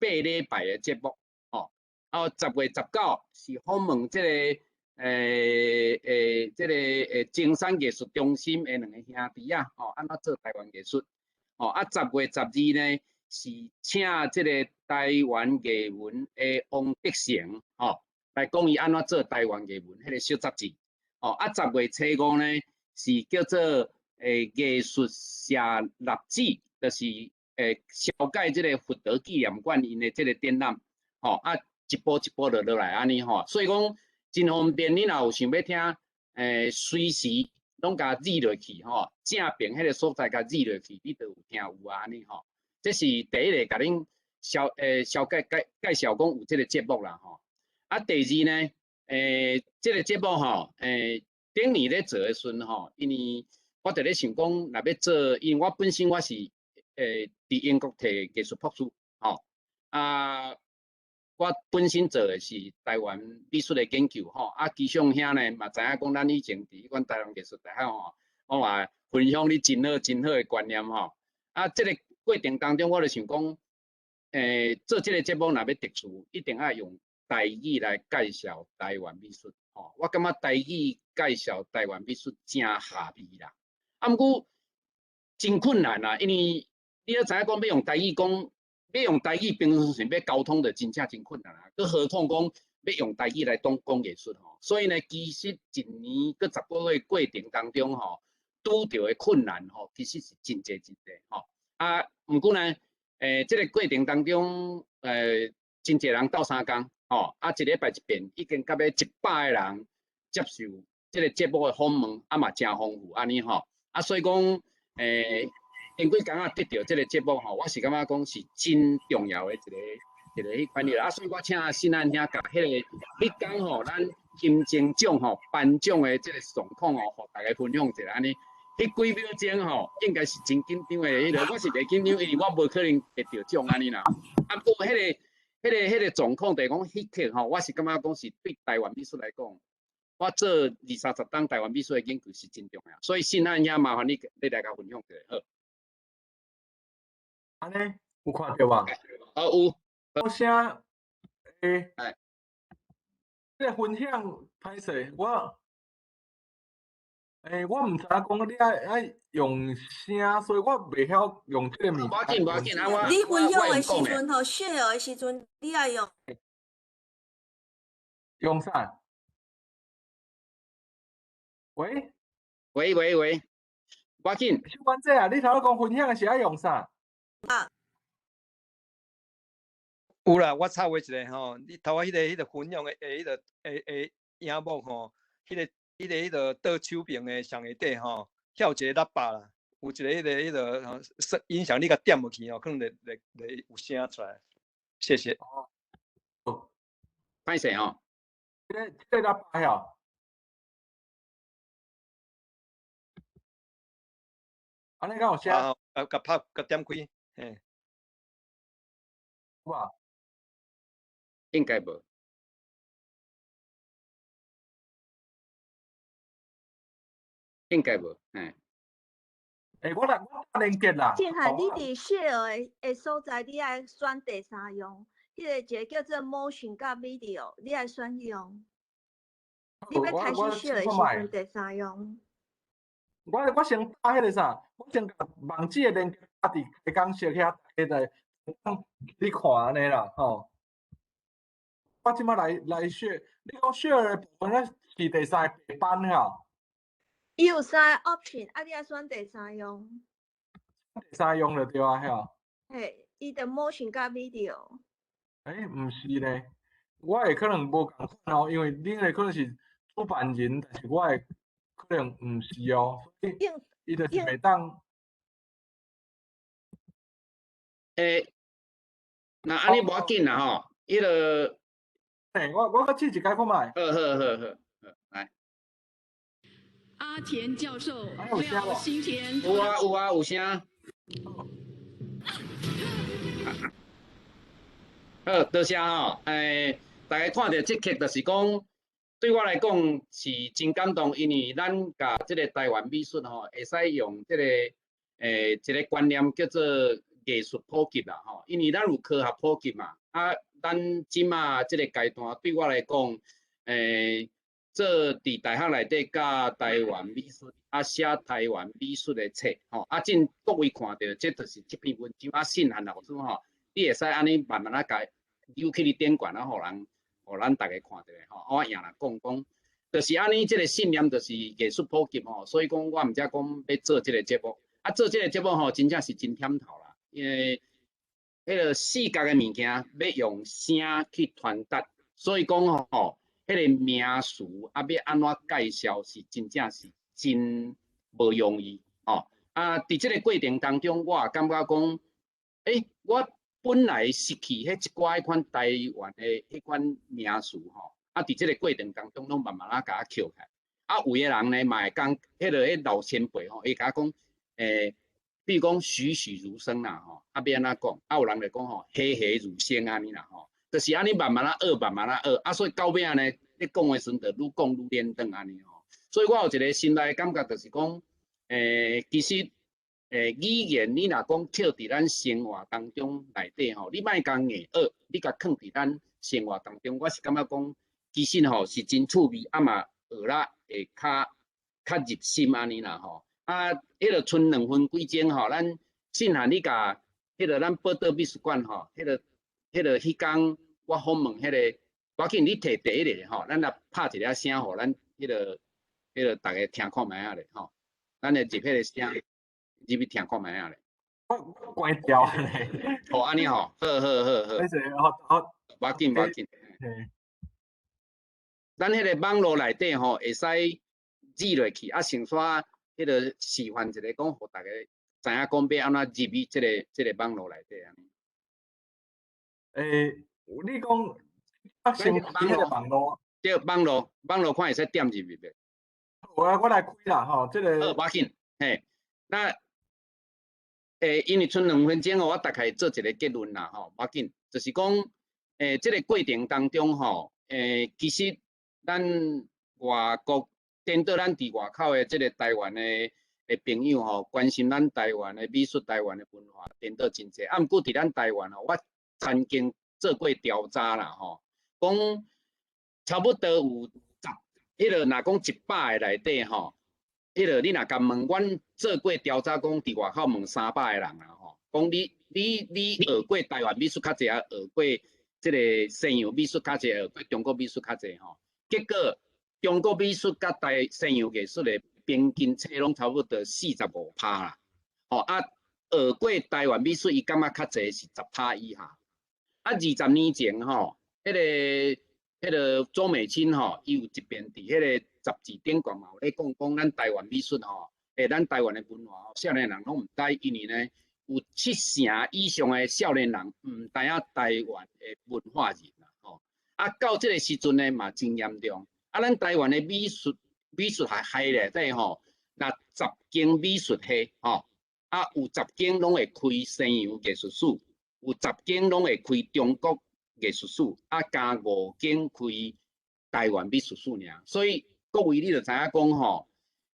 8禮拜的節目，吼。哦，10月19是訪問這個這個中山藝術中心的兩个兄弟仔，吼，按怎做台灣藝術？吼，啊，10月12呢是請這個台灣藝文的王德成，吼，來講伊按怎做台灣藝文彼個小雜誌。吼，啊，10月初5呢是叫做藝術社立志，就是紹介這個佛陀紀念館𪜶的這個展覽，吼，啊，一步一步就落來按呢吼，所以講真方便。你若有想欲聽，隨時攏共字落去吼，正爿彼個所在共字落去，你就有聽有啊按呢吼。這是第一个，共恁小小介介介紹講有這個節目啦吼。啊，第二呢，這個節目吼，頂年咧做的時陣吼，因為我就咧想講，若欲做，因為我本身我是佇英國摕藝術博士，吼，啊，我本身做的是台灣美術的研究，吼，啊，其中兄呢嘛知影講，咱以前佇彼款台灣藝術大學吼，我嘛分享你真好真好的觀念吼，啊，這個過程當中，我就想講，做這個節目若欲特殊，一定愛用台語來介紹台灣美術，吼，我感覺台語介紹台灣美術誠合味啦。啊，毋過真困難啦，因為你都知影講，欲用台語講，欲用台語平常時欲溝通就真正真困難啊。閣何況講欲用台語來當講藝術吼，所以呢，其實一年閣10個月過程當中吼，拄著的困難吼，其實是真濟真濟吼。啊，毋過呢，這個過程當中，真濟人鬥相共吼，啊，一禮拜一遍，已經到尾100個人接受這個節目的訪問，啊嘛誠豐富按呢吼。啊，所以講，前幾工仔得著這個節目吼，我是感覺講是真重要的一個一個彼款的。啊，所以我請信漢兄共彼個彼工吼，咱金鐘獎吼頒獎的這個狀況吼，予大家分享一下按呢。彼幾秒鐘吼，應該是真緊張的彼個，我是袂緊張，因為我無可能會得獎按呢啦。啊，毋過彼個狀況，就是講彼刻吼，我是感覺講是對台灣美術來講。我做二三十冬台灣美術的研究是真重要，所以信漢兄麻煩你來共分享一下好。按呢有看著無？哦，有。我聲，這個分享歹勢，我，我毋知影講你愛用聲，所以我袂曉用這個物件。無要緊，無要緊，啊我。你分享的時陣吼，share 的時陣，你愛用。用啥？喂喂喂喂，無要緊。秀婉姐啊，你頭先講分享的是愛用啥？啊。有啦，我插話一下吼，你頭仔彼個分享的彼個螢幕吼，彼個倒手邊的上下底吼，遐有一個喇叭啦，有一個彼個聲音響，你共點落去吼，可能會有聲出來。謝謝。哦。歹勢吼。這個喇叭吼。按呢敢有聲？啊，共拍，共點開，嘿。有無？應該無。應該無，嘿。我來連結啦。靜涵，你佇 share 的所在，你愛選第三樣，彼個一個叫做 motion 佮 video，你愛選彼樣。你欲我我開始 share 的試看覓時陣，第三樣。我先打彼个啥，我先共網址的連結打佇開講室遐，大家來你看按呢啦，吼。我這擺來 share，你講 share 的部分咧是第三個白板吼？伊有三个 option，啊，你愛選第三樣。第三樣就對啊，遐。嘿，伊的 motion 佮 video。欸，毋是呢，我的可能無仝款哦，因為恁的可能是主辦人，但是我的可能毋是哦，所以伊就是袂當。欸，那按呢無要緊啦吼，彼个。嘿，我閣試一擺看覓。好好好好，好，來。阿田教授，有聲無？廖新田。有啊有啊有聲。好，多謝吼。欸，大家看著這刻就是講，對我來講是真感動，因為咱共這个台灣美術吼，會使用這个一个觀念叫做藝術普及啦吼。因為咱有科學普及嘛，啊，咱這馬這个階段對我來講，做佇大學內底教台灣美術，啊寫台灣美術的冊吼，啊，進各位看著，這就是這篇文章啊，信函老師吼，你會使按呢慢慢仔共扭去你頂懸啊，予人，予咱逐家看著吼。我贏來講講，就是按呢，這个信念就是藝術普及吼，所以講我毋才講欲做這个節目，啊，做這个節目吼，真正是真忝頭啦，因為彼个視覺的物件欲用聲去傳達，所以講吼，彼个名詞啊，欲按怎介紹是真正是真無容易吼。啊，佇這个過程當中，我也感覺講，欸，我本來失去彼一寡彼款台灣的彼款名詞吼，啊，佇這个過程當中，攏慢慢仔共我抾起來。啊，有的人呢嘛會講，彼个彼老前輩吼，會共我講，欸，比如講栩栩如生啦吼，啊，欲按怎講？啊，有人就講吼，栩栩如生按呢啦吼，就是按呢慢慢仔學，慢慢仔學，啊，所以到尾呢，咧講的時陣就愈講愈連轉按呢吼。所以我有一个心內的感覺，就是講，欸，其實，欸，語言你若講放佇咱生活當中內底吼，你莫共硬學，你共囥佇咱生活當中，我是感覺講，其實吼是真趣味，啊嘛學了會較較入心按呢啦吼。啊，彼个賰兩分幾鐘吼，咱信函你共彼个咱寶島美術館吼，彼个彼工我訪問彼个，無要緊，你提第一个吼，咱來拍一下聲，予咱彼个逐家聽看覓仔咧吼。咱來入彼个聲，入去聽看覓仔咧。我關掉咧。哦，按呢吼，好好好好。歹勢，好好。無要緊，無要緊。咱彼个網路內底吼，會使入落去，啊，先煞彼个示範一下，講予逐家知影講欲按怎入去這个網路內底按呢。欸，你講啊，先開彼个網路。對，網路，網路看會使點入去袂？我來開啦吼，這个。好，無要緊，嘿，那，欸，因為賰兩分鐘哦，我大概做一个結論啦吼，無要緊，就是講，欸，這个過程當中吼，欸，其實咱外國顛倒咱佇外口的這个台灣的朋友吼，關心咱台灣的美術、台灣的文化，顛倒真濟。啊，毋過佇咱台灣吼，我曾經做過調查啦吼，講差不多有十，彼个若講100个內底吼，彼个你若共問，阮做過調查講，佇外口問300個人啦吼，講你學過台灣美術較濟，抑學過這个西洋美術較濟，學過中國美術較濟吼，結果中國美術佮台西洋藝術的平均冊攏差不多45%啦，吼啊，學過台灣美術伊感覺較濟是10%以下。啊，20年前吼，彼个周美青吼，伊有一遍佇彼个雜誌頂懸嘛有咧講講咱台灣美術吼，欸，咱台灣的文化吼，少年人攏毋知，因為呢有7成以上的少年人毋知影台灣的文化人啦，吼。啊，到這个時陣呢嘛真嚴重。啊，咱台灣的美術學系內底吼，若10間美術系吼，啊有10間攏會開西洋藝術史，有10間攏會開中國藝術史，啊加5間開台灣美術史爾。所以各位你就知影講吼，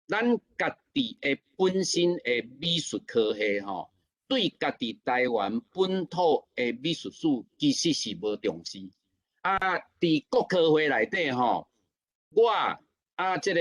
咱家己的本身的美術科系吼，對家己台灣本土的美術史其實是無重視。啊，佇國科會內底吼，我啊，這个、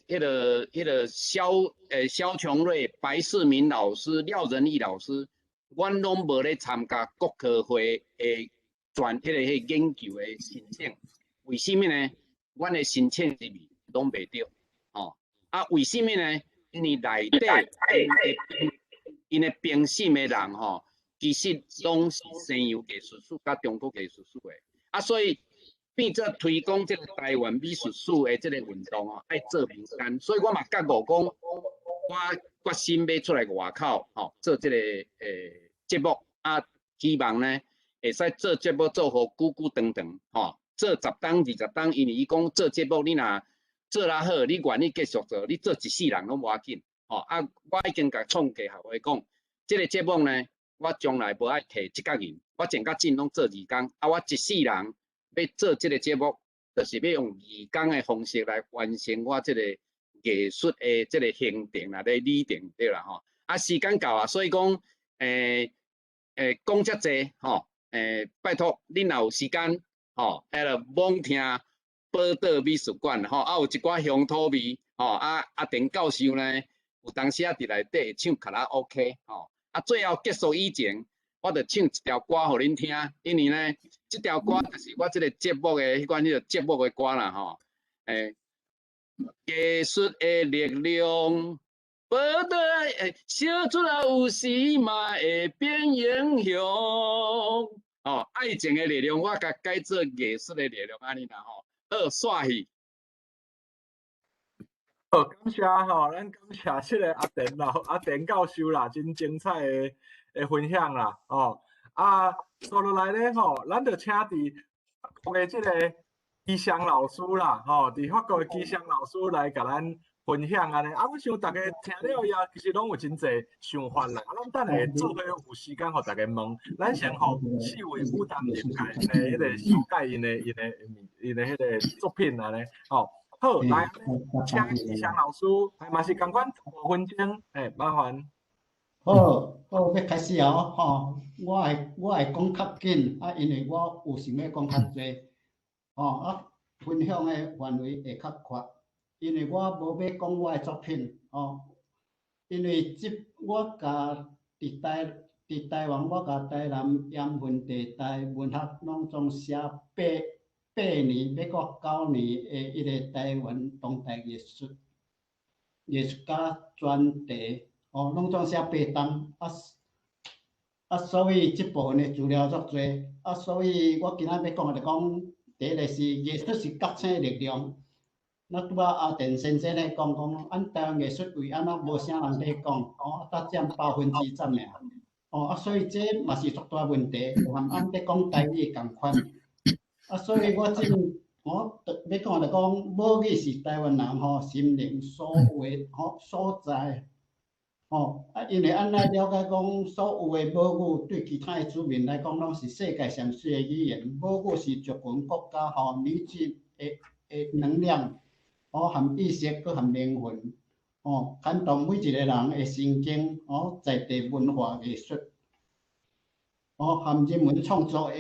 彼个、彼个蕭瓊瑞、白世民老師、廖仁義老師，阮攏無咧參加國科會的全彼個研究的申請。為啥物呢？阮的申請入去攏袂著，吼。啊，為啥物呢？因為內底𪜶的評審的人吼，其實攏是西洋藝術史佮中國藝術史的，啊，所以變做推廣這个台灣美術史的這个運動吼，愛做民間，所以我嘛覺悟講，我決心欲出來外口吼，做這个節目，啊，希望呢會使做節目做予久久長長，吼，做10冬20冬，因為伊講做節目你若做得好，你願意繼續做，你做一世人攏無要緊，吼，啊，我已經共創計學會講，這个節目呢，我將來無愛提一角銀，我前甲進攏做義工，啊，我一世人欲做這个節目，就是欲用義工的方式來完成我這个藝術的這个行程啦，咧旅程對啦吼。啊，時間到啊，所以講，講遮濟吼，拜託恁若有時間吼，彼个罔聽寶島美術館吼，啊有一寡鄉土味吼，啊阿田教授呢，有當時啊佇內底會唱卡拉 OK 吼，啊最後結束以前，我就唱一條歌予恁聽，因為呢，這條歌就是我這个節目的彼款彼个節目的歌啦吼，藝術的力量，寶島小出來有時嘛會變英雄，吼，愛情的力量，我共改做藝術的力量，按呢啦吼，好，煞去。好，感謝吼，咱感謝這个阿田教授啦，真精彩的分享啦，吼，啊，紲落來咧吼，咱就請佇法國的這个基祥老師啦，吼，佇法國的基祥老師來共咱分享按呢，啊，我想逐家聽了以後，其實攏有真濟想法啦，啊，咱等下做伙有時間予逐家問，咱先予四位舞擔任的彼个紹介𪜶的彼个作品按呢，吼。好，來，請基祥老師，嘛是仝款5分鐘，麻煩。好，好，欲開始哦，吼，我會講較緊，啊，因為我有想欲講較濟，吼，啊，分享的範圍會較闊，因為我無欲講我的作品，吼，因為這我共佇台灣，我共台南鹽分地帶文學攏總寫8年欲到9年的彼个台灣當代藝術家專題，吼，攏總寫八冬，啊啊，所以這部分的資料足濟，啊，所以我今仔欲講的就講，第一个是藝術是覺醒的力量。咱拄仔阿田先生咧講講，咱台灣藝術為按怎無啥人咧講，哦，才佔10%爾，哦，啊，所以這嘛是足大問題，就和按咧講台語仝款。啊，所以我這我欲講就講，母語是台灣人吼心靈所為吼所在，吼啊，因為按咱了解講，所有的母語對其他的族民來講，攏是世界上水的語言。母語是族群國家吼凝聚的能量，吼含意識，閣含靈魂，吼牽動每一个人的神經，吼在地文化藝術，吼含人文創作的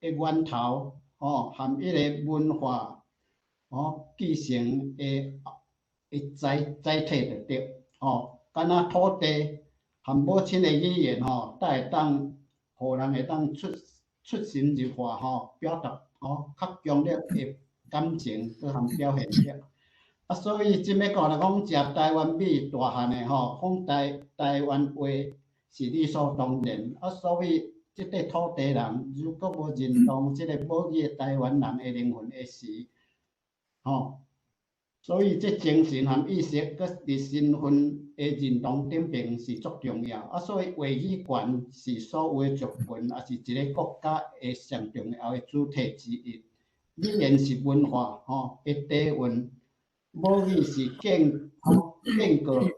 源頭，吼含彼个文化，吼繼承的載體就對，吼，敢若土地含母親的語言吼，才會當予人會當出神入化吼，表達吼較強烈的感情，閣含表現力。啊，所以這欲講來講，食台灣米大漢的吼，講台灣話是理所當然。啊，所以這塊土地人如果無認同這个母語的台灣人的靈魂的時，吼，所以這精神和意識，閣佇身份的認同頂爿是足重要。啊，所以話語權是所有的族群，抑是一个國家的上重要的主體之一。語言是文化吼的底蘊，母語是建國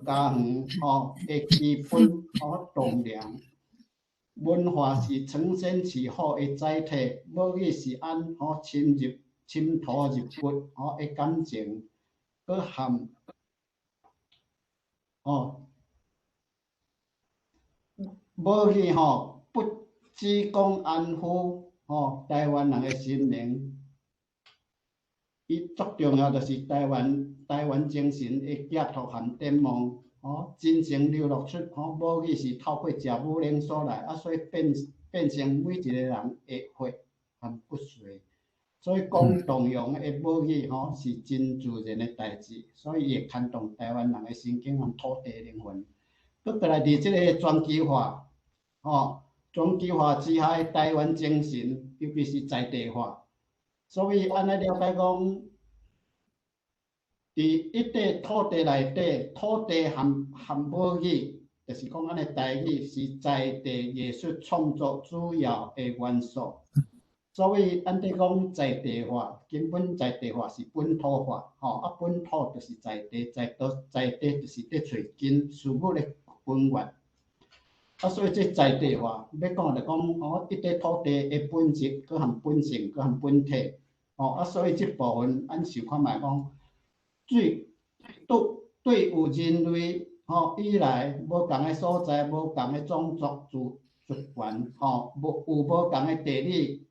家園吼的基本吼棟梁。文化是承先啟後的載體，母語是按吼深土入骨吼的感情，閣含吼母語吼，不只講安撫吼台灣人的心靈，伊足重要就是台灣精神的寄託和展望，吼，真誠流露出吼，母語是透過食母奶所來，啊，所以變成每一個人的血和骨髓。所以講動容的母語吼是真自然的代誌，所以伊會牽動台灣人的神經和土地靈魂。閣過來佇這个全球化，吼，全球化之下的台灣精神，尤其是在地化。所以按呢了解講，佇一塊土地內底，土地和和母語，就是講按呢台語是在地藝術創作主要的元素。所以按呢講在地化，根本在地化是本土化，吼啊本土就是在地，在地在地就是佇揣根事物的根源。啊，所以這在地化，欲講就講，吼，一塊土地的本質，閣含本性，閣含本體，吼啊，所以這部分，咱想看覓講，對對對有人類吼以來無仝的所在，無仝的種族族族群，吼，無有無仝的地理、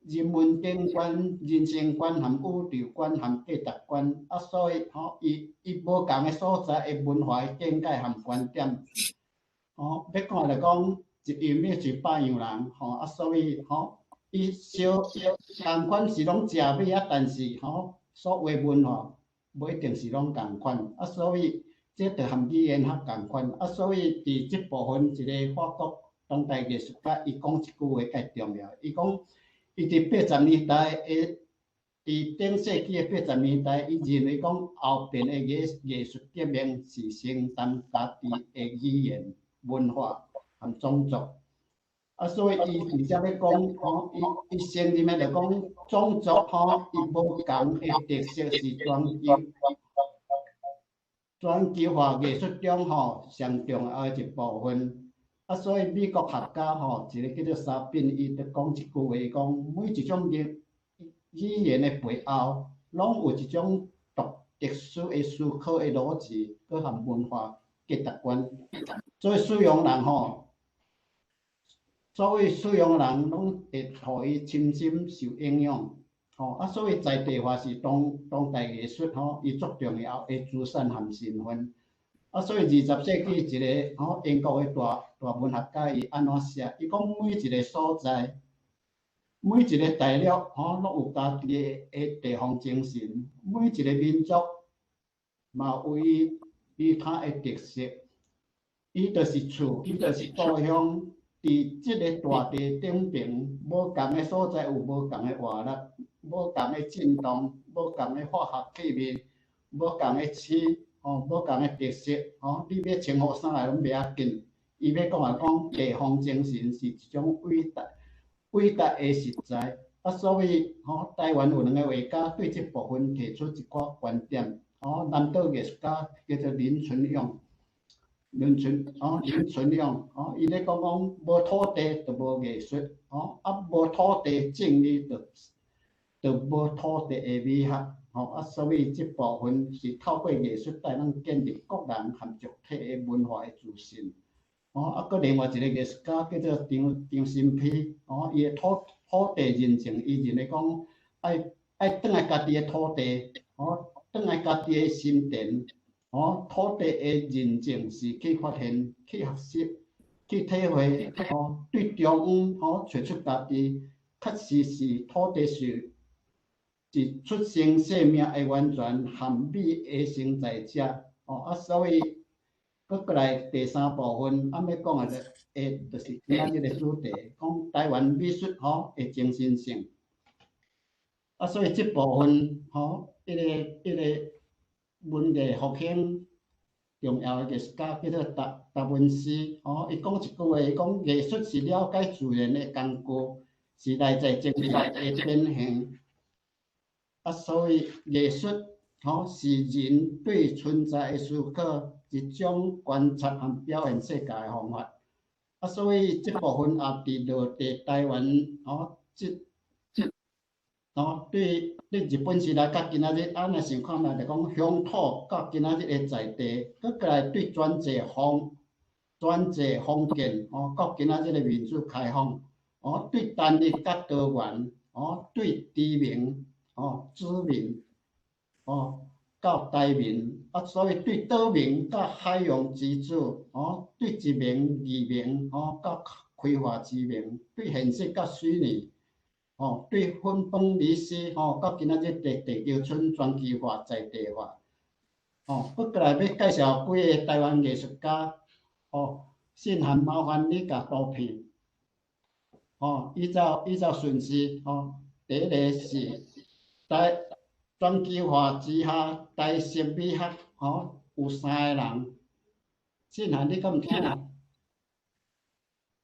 人文景觀、人生觀含宇宙觀含價值觀，啊，所以吼，伊伊無仝的所在的文化的見解含觀點。吼，欲講就講，一樣米養百樣人，吼啊，所以吼，伊相仝款是攏食米啊，但是吼，所謂文化無一定是攏仝款，啊，所以這就和語言學仝款，啊，所以佇這部分一个法國當代藝術家，伊講一句話較重要，伊講伊佇80年代的，佇頂世紀的80年代，伊認為講後變的藝藝術革命是承擔家己的語言、文化和種族，啊，所以伊直接欲講吼，伊伊承認的就講種族吼，伊無仝的特色是全球化藝術中吼上重要的一部分。啊，所以美國學家吼，一个叫做沙賓，伊就講一句話，講每一種語語言的背後，攏有一種獨特殊的思考的邏輯，閣含文化價值觀。所以使用人吼，所謂使用人攏會予伊深深受影響，吼啊！所以在地化是當當代藝術吼，伊足重要的資產和身份。啊，所以20世紀一個吼英國的大大文學家伊按怎寫？伊講每一个所在，每一个大陸吼，攏有家己的的地方精神，每一个民族嘛有伊伊他的特色。伊就是厝，伊就是故鄉。佇這个大地頂爿，無仝的所在有無仝的活力，無仝的震動，無仝的化學氣味，無仝的星，吼，無仝的特色，吼，你欲稱呼啥來攏袂要緊。伊欲講來講，地方精神是一種偉大、偉大的實在。啊，所以吼，台灣有兩個畫家對這部分提出一寡觀點。吼，南島藝術家叫做林存勇。林存哦，林存勇哦，伊咧講講無土地就無藝術，哦啊無土地正義就就無土地的美學，吼啊所以這部分是透過藝術帶咱建立個人和集體的文化的自信。哦啊，閣另外一个藝術家叫做張張新丕，哦伊的土土地認證，伊認為講愛愛轉來家己的土地，哦轉來家己的心田。哦，土地的認證是去發現、去學習、去體會，哦，對中央哦揣出家己，確實是土地是是出生生命的源泉和美的承載者，哦啊，所以閣過來第三部分，啊，欲講的的，就是今仔日的主題，講台灣美術吼的精神性。啊，所以這部分吼，彼个彼个。文藝復興重要的藝術家叫做達達文西，哦，伊講一句話，伊講藝術是了解自然的工具，是內在精神的展現。啊，所以藝術吼是人對存在的思考一種觀察和表現世界的方法。啊，所以這部分也佇落地台灣吼，這吼對。對日本時代佮今仔日，咱來想看覓，就講鄉土佮今仔日的在地，閣過來對專制封專制封建，吼，到今仔日的民主開放，哦，對單一佮多元，哦，對殖民，哦，殖民，哦，到台民，啊，所以對島民佮海洋之子，哦，對一民、二民，哦，佮開化之民，對現實佮虛擬，哦，對分崩離析，吼，到今仔日地地球村全球化在地化，哦，閣過來欲介紹幾个台灣藝術家，哦，信涵麻煩你共圖片，哦，依照順序，哦，第一个是台全球化之下台式美學，吼，有三个人，信涵你敢有聽？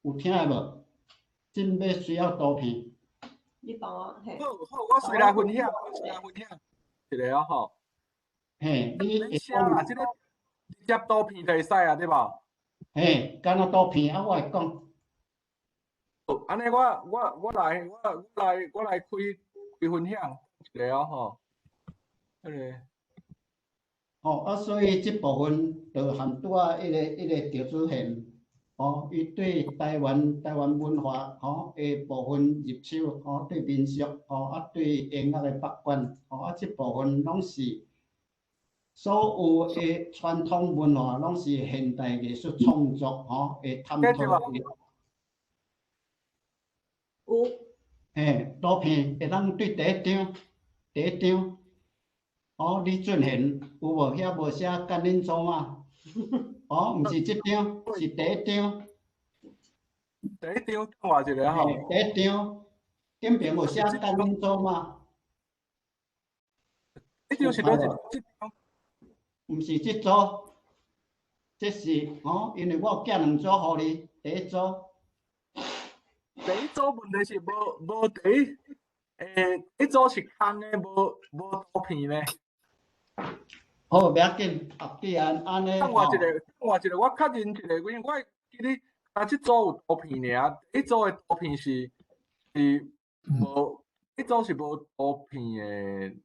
有聽無？真欲需要圖片。你幫我嘿。好，好，我隨來分享，我隨來分享一个哦吼。嘿，你寫啦，這个直接圖片就會使啊，對無？嘿，敢若圖片啊，我會講。好，按呢我來開分享一个哦吼。彼个。吼，啊，所以這部分就含拄仔彼个趙子賢，吼，伊對台灣文化吼的部分入手，吼，對民俗，吼，啊，對音樂的發展，吼，啊，這部分攏是所有的傳統文化，攏是現代藝術創作吼的探討。有。嘿，圖片會當對第一張，第一張，哦，李俊賢有無？遐無寫幹恁祖媽？哦，毋是這張，是第一張。第一張換一个吼。第一張頂爿有寫幹恁祖媽？這張是佗一這張？毋是這組，這是吼，因為我有寄兩組予你，第一組。第一組問題是無第一，欸，一組是空的，無圖片呢。好，袂要緊，啊，既然按呢，等我一下，等我一下，我確認一下，因為我會記得啊，這組有圖片爾，這組的圖片是無，這組是無圖片的。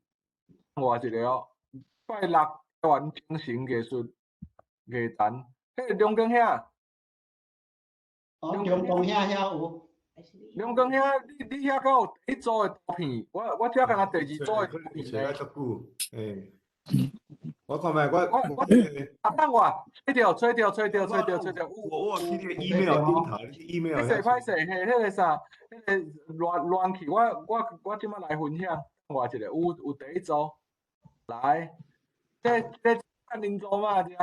等我一下哦，拜六台灣精神藝術藝壇，彼個梁光兄。哦，梁光兄遐有。梁光兄，你遐敢有第一組的圖片？我遮敢若第二組的圖片咧。足久，欸。我看覓，我啊，等我，揣著，揣著，揣著，揣著，揣著。我有去你个 email 頂頭，你 email。歹勢歹勢，嘿，彼个啥，彼个亂去，我這擺來分享，我一个有第一組，來，這幹恁祖媽遮。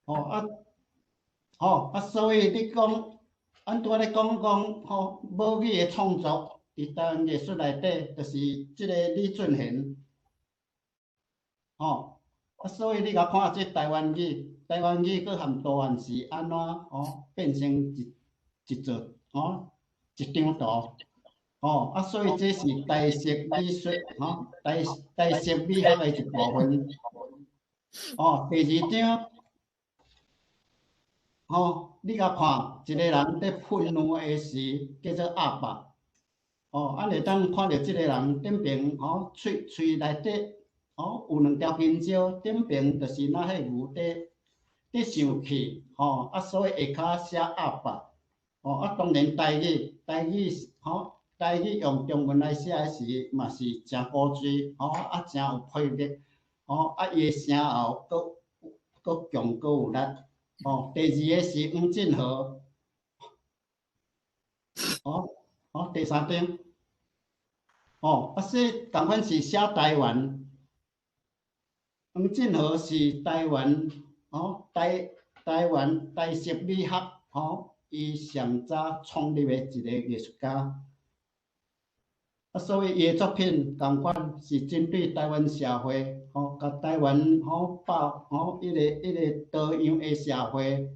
哦啊，吼啊，所以你講，按拄仔咧講講吼，母語的創作，佇台灣藝術內底，就是這个李俊賢。吼，啊，所以你共看這台灣語，台灣語閣含圖案是按怎吼變成一座吼一張圖，吼啊，所以這是台式美術吼台式美學的一部分。哦，第二張，吼，你共看一个人佇噴霧的時，叫做鴨肉。哦，啊，會當看著這个人頂爿吼喙內底。哦，有兩條香蕉，頂爿就是若彼牛佇生氣，吼，啊，所以下跤寫鴨肉，吼，啊，當然台語，台語，吼，台語用中文來寫的時，嘛是誠古錐，吼，啊，誠有魄力，吼，啊，伊的聲喉閣閣強閣有力，吼。第二个是黃振和，吼，吼，第三張，吼，啊，說仝款是寫台灣。黃振和是台灣吼台灣台式美學吼，伊上早創立的一个藝術家。啊，所以伊的作品仝款是針對台灣社會吼，共台灣吼包吼彼个多樣的社會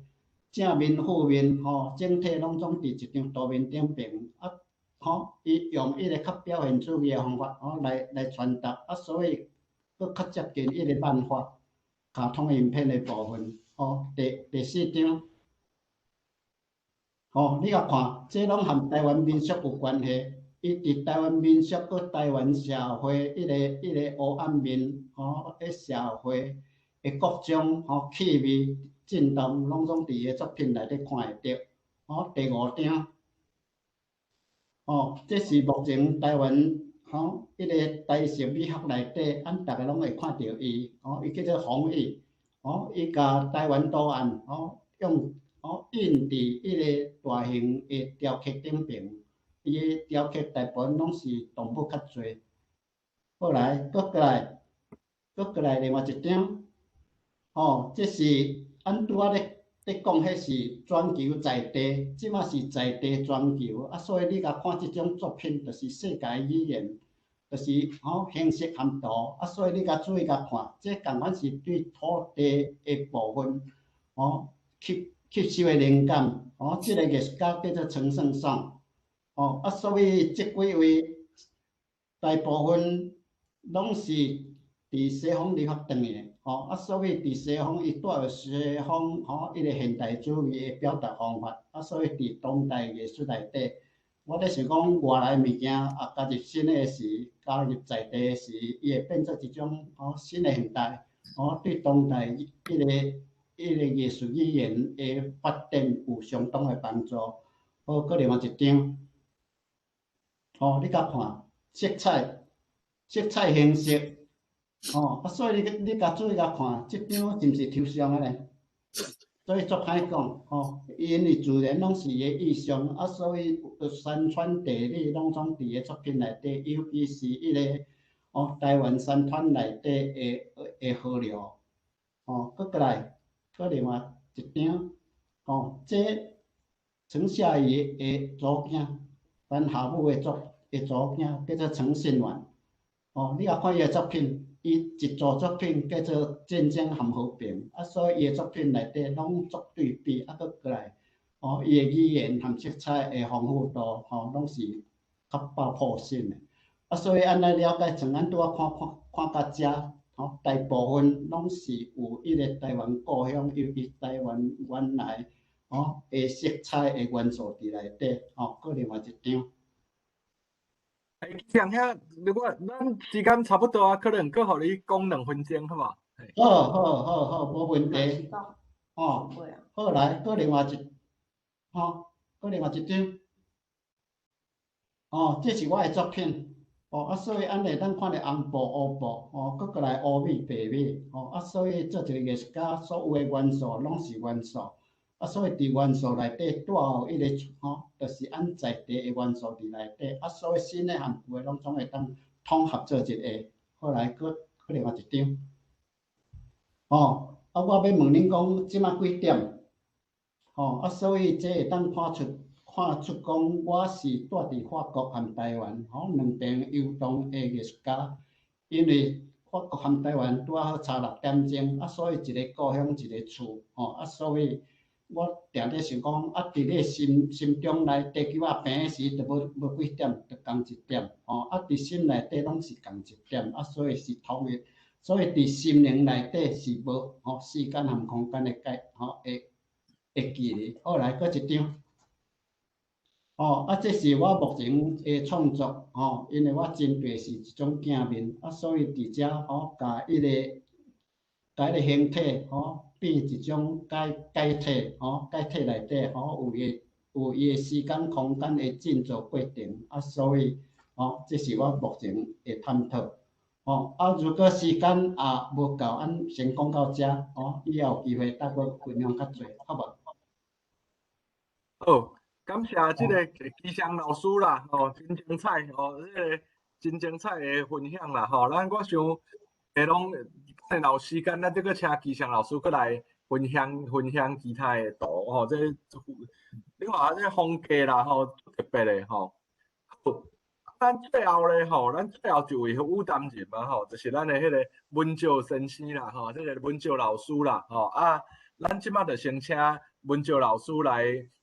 正面負面吼，整體攏總佇一張圖面頂爿啊，吼，伊用彼个較表現主義的方法吼來傳達啊，所以。閣較接近彼个漫畫、卡通影片的部分，吼，第四張，吼，你共看，這攏和台灣民俗有關係。伊佇台灣民俗閣台灣社會彼个黑暗面，吼，彼社會的各種吼氣味震動，攏總佇伊的作品內底看會著。吼，第五張，吼，這是目前台灣。吼，彼个台式美學內底，咱逐个攏會看著伊，吼，伊叫做馮毅，吼，伊共台灣圖案，吼，用吼印佇彼个大型的雕刻頂爿，伊的雕刻大部分攏是動物較濟。好來，閣過來，閣過來另外一張，吼，這是咱拄仔咧講，彼是全球在地，這馬是在地全球，啊，所以你共看這種作品，就是世界語言，就是吼形式和圖，啊，所以你共注意共看，這仝款是對土地的部分，吼吸收的靈感，吼，這個藝術家叫做陳勝爽，吼，啊，所以這幾位大部分攏是佇西方留學轉來的，吼，啊，所以佇西方伊帶有西方吼彼個現代主義的表達方法，啊，所以佇當代藝術內底，我咧想講外來物件啊加入新的時，加入在地的時，伊會變做一種吼新的形態，吼，對當代彼個藝術語言的發展有相當的幫助。好，閣另外一張，吼，你共看色彩、色彩形式，吼，啊，所以你共注意共看，這張是毋是抽象的呢？所以足歹講，吼，因為自然攏是伊的意象，啊，所以山川地理攏總佇伊作品內底，尤其是彼個哦台灣山川內底的河流，吼，閣過來，閣另外一張，吼，這陳夏宜的查某囝，陳夏武的查某囝叫做陳信遠，哦，你若看伊的作品，伊一組作品叫做戰爭和和平，啊，所以伊的作品內底攏足對比，啊，閣過來，哦，伊的語言和色彩的豐富度，吼，攏是較爆破性的。啊，所以按呢了解，像咱拄仔看看看到遮，吼，大部分攏是有彼个台灣故鄉，尤其台灣原來，吼的色彩的元素佇內底，吼，閣另外一張。欸，像遐，如果咱時間差不多啊，可能閣予你講2分鐘，好無？好好好好，無問題。哦，好來，閣另外一，吼，閣另外一張。哦，這是我的作品。哦，啊，所以按呢當看著紅布、烏布，哦，閣過來烏米、白米，哦，啊，所以做一個藝術家所有的元素攏是元素。啊，所以佇元素內底帶有彼個吼，就是按在地的元素佇內底。啊，所以新的和舊的攏總會當統合做一個。後來閣另外一張。吼，啊，我欲問恁講，這馬幾點？吼，啊，所以這會當看出講，我是住佇法國和台灣，吼，兩邊遊動的藝術家。因為法國和台灣拄仔好差6點鐘，啊，所以一个故鄉一個厝，吼，啊，所以我定咧想講，啊，佇你心中內地球仔平時就無幾點，就仝一點，吼，啊，佇心內底攏是仝一點，啊，所以是統一，所以佇心靈內底是無吼時間和空間的界吼的距離。好，來閣一張。哦，啊，這是我目前的創作，吼，因為我針對是一種鏡面，啊，所以佇遮吼，共彼個形體吼變一種解體，吼，解體內底吼有伊的時間空間的振作過程，啊，所以吼，這是我目前的探討，吼，啊，如果時間也無夠，咱先講到遮，吼，以後有機會再閣分享較濟，好無？好。感謝這个基祥老師啦，吼，真精彩，吼，這个真精彩的分享啦，吼，咱我想，下攏若有時間，咱再閣請基祥老師閣來分享分享其他的圖，吼，這你看這風格啦，吼，特別的吼。好，咱最後咧，吼，咱最後一位與談人嘛，吼，就是咱的彼个文照先生啦，吼，這个文照老師啦，吼，啊，咱這馬就先請文照老師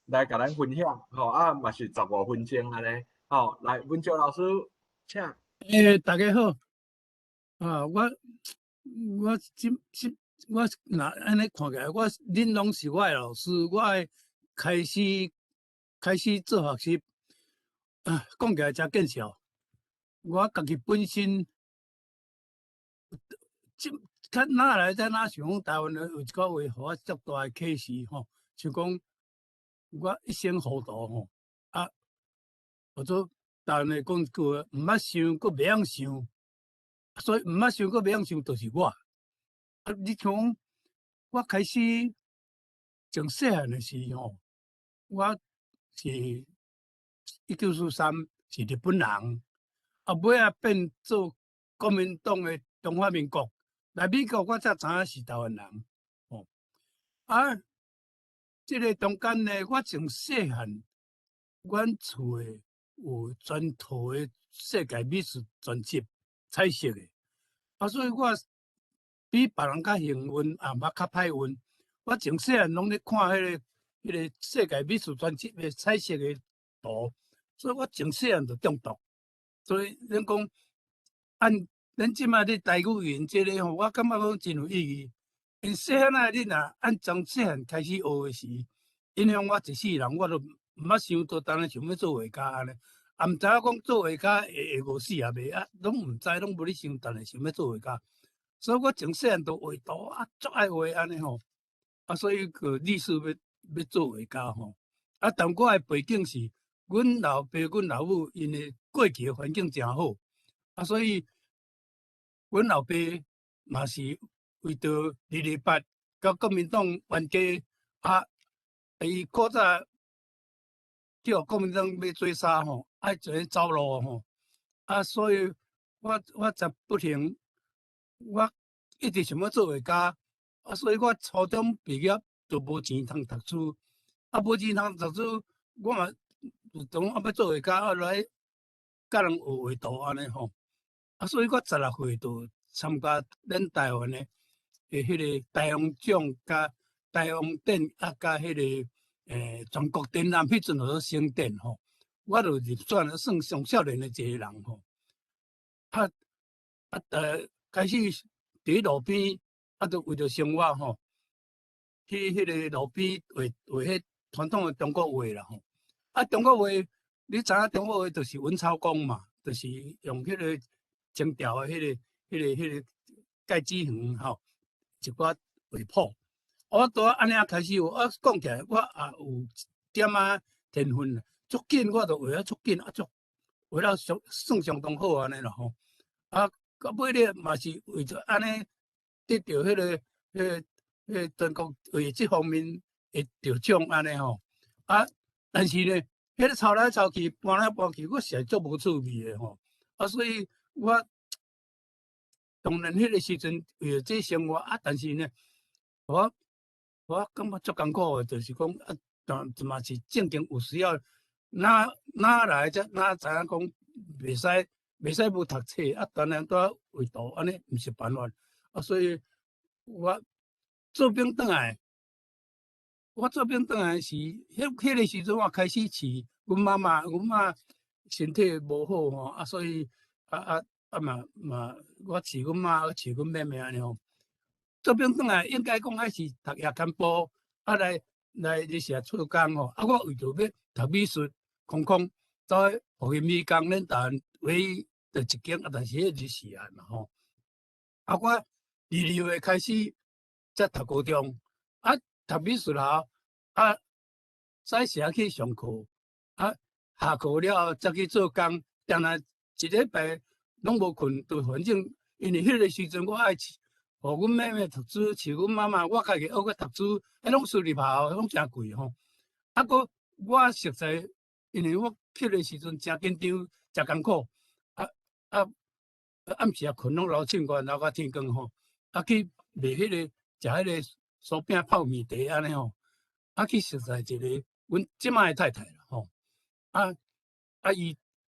來共咱分享，吼，啊，嘛是15分鐘按呢，吼，來，文照老師，請。欸，大家好，啊，我這這我若按呢看起來，我恁攏是我的老師，我愛開始做學習，啊，講起來誠見笑。我家己本身，這較哪來在哪想講台灣有一個話，予我足大的啟示吼，像講我一生糊塗吼，啊，我做但係講句話，毋捌想，閣袂曉想，所以毋捌想，閣袂曉想，就是我。啊，你像我開始從細漢的時吼，我是1943是日本人，啊，尾仔變做國民黨的中華民國，來美國我才知影是台灣人。哦，啊，這个中間呢，我從細漢，阮厝的有全套的世界美術全集，彩色的，啊，所以我比別人較幸運，也嘛較歹運。我從細漢攏咧看彼个世界美術全集的彩色的圖，所以我從細漢就中毒。所以恁講按恁這擺咧台語言這个吼，我感覺講真有意義。因細漢仔，你若按從細漢開始學的時，影響我一世人，我都毋捌想到，當然想欲做畫家按呢，也毋知影講做畫家會餓死抑未啊，攏毋知，攏無咧想，但係想欲做畫家。所以我從細漢就畫圖啊，足愛畫按呢吼，啊，所以個立志欲做畫家吼。啊，但我的背景是，阮老爸、阮老母𪜶的過去的環境誠好，啊，所以阮老爸嘛是為著228佮國民黨冤家啊，伊古早去予國民黨欲追殺吼，愛做走路吼，啊，所以我真不幸，我一直想欲做畫家，啊，所以我初中畢業就無錢通讀書，啊，無錢通讀書，我嘛就當啊欲做畫家，啊來佮人學畫圖按呢吼，啊，所以我16歲就參加咱台灣的彼个大王獎佮大王展啊，佮彼个全國展覽，彼陣叫做省展吼，我就入選了，算上少年的一个人吼。啊，開始佇路邊，啊，就為著生活吼，去彼个路邊畫畫彼傳統的中國畫啦吼。啊，中國畫，你知影中國畫就是文抄公嘛，就是用彼个清朝的彼个芥子園吼，一寡畫譜。我拄按呢開始，我講起來，我也有點仔天分，足緊我就畫啊足緊啊足，畫了相算相當好按呢啦吼。啊，到尾咧嘛是為著按呢得著彼个全國畫這方面的得獎按呢吼。啊，但是呢，彼个抄來抄去，搬來搬去，我實在足無趣味的吼。啊，所以我當然彼个時陣為著這生活啊，但是呢，我感覺足艱苦的，就是講啊，但嘛是正經有需要，哪哪來才哪知影講袂使無讀冊啊，當然拄仔畫圖按呢毋是辦法啊，所以我做兵轉來，我做兵轉來時，彼个時陣我開始飼阮媽媽，阮媽身體無好吼，啊，所以啊嘛，我飼阮媽，飼阮妹妹按呢吼。做兵轉來應該講愛是讀夜間部，啊來日社做工吼，啊我為著欲讀美術，空空走去復興美工，咱台灣唯一的一間，啊，但是彼日時啊嘛吼。啊，我22歲開始才讀高中，啊，讀美術校，啊，早時去上課，啊，下課了後才去做工，定定一禮拜攏無睏，就反正因為彼个時陣我愛飼，予阮妹妹讀書，飼阮媽媽，我家己學閣讀書，彼攏私立學校，攏誠貴吼。啊，閣我實在，因為我去的時陣誠緊張，誠艱苦，啊，暗時啊睏攏流凊汗，流到天光吼。啊去賣彼个食彼个酥餅泡麵茶按呢吼。啊去熟似一个阮這擺的太太啦吼。啊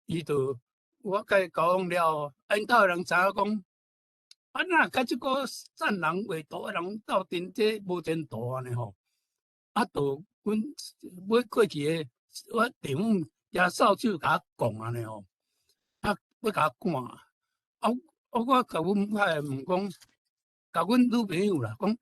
伊就我共伊交往了後，啊𪜶兜的人知影講，啊哪佮這個善人畫圖的人鬥陣，這無前途按呢吼。啊，就阮欲過去的我丈母也掃帚共我講按呢吼，啊欲共我趕，啊我共阮太太問講，共阮女朋友啦講，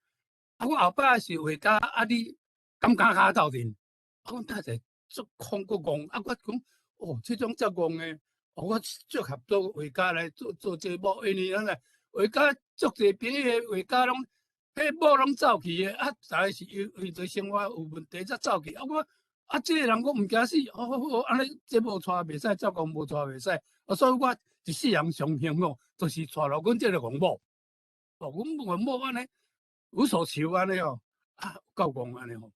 啊我後擺是畫家，啊你敢敢共我鬥陣？啊阮太太足空閣戇，啊我講，哦，這種遮戇的，哦我適合做畫家來做做這某，因為咱來畫家足濟朋友畫家攏，彼某攏走去的，啊，實在是為為著生活有問題才走去，啊我啊，這个人我毋驚死，好好好，按呢這無帶袂使，照講無帶袂使。啊，所以我一世人上幸福，就是娶著阮這个戇某。哦，阮戇某按呢無所求按呢哦，啊，夠戇按呢吼，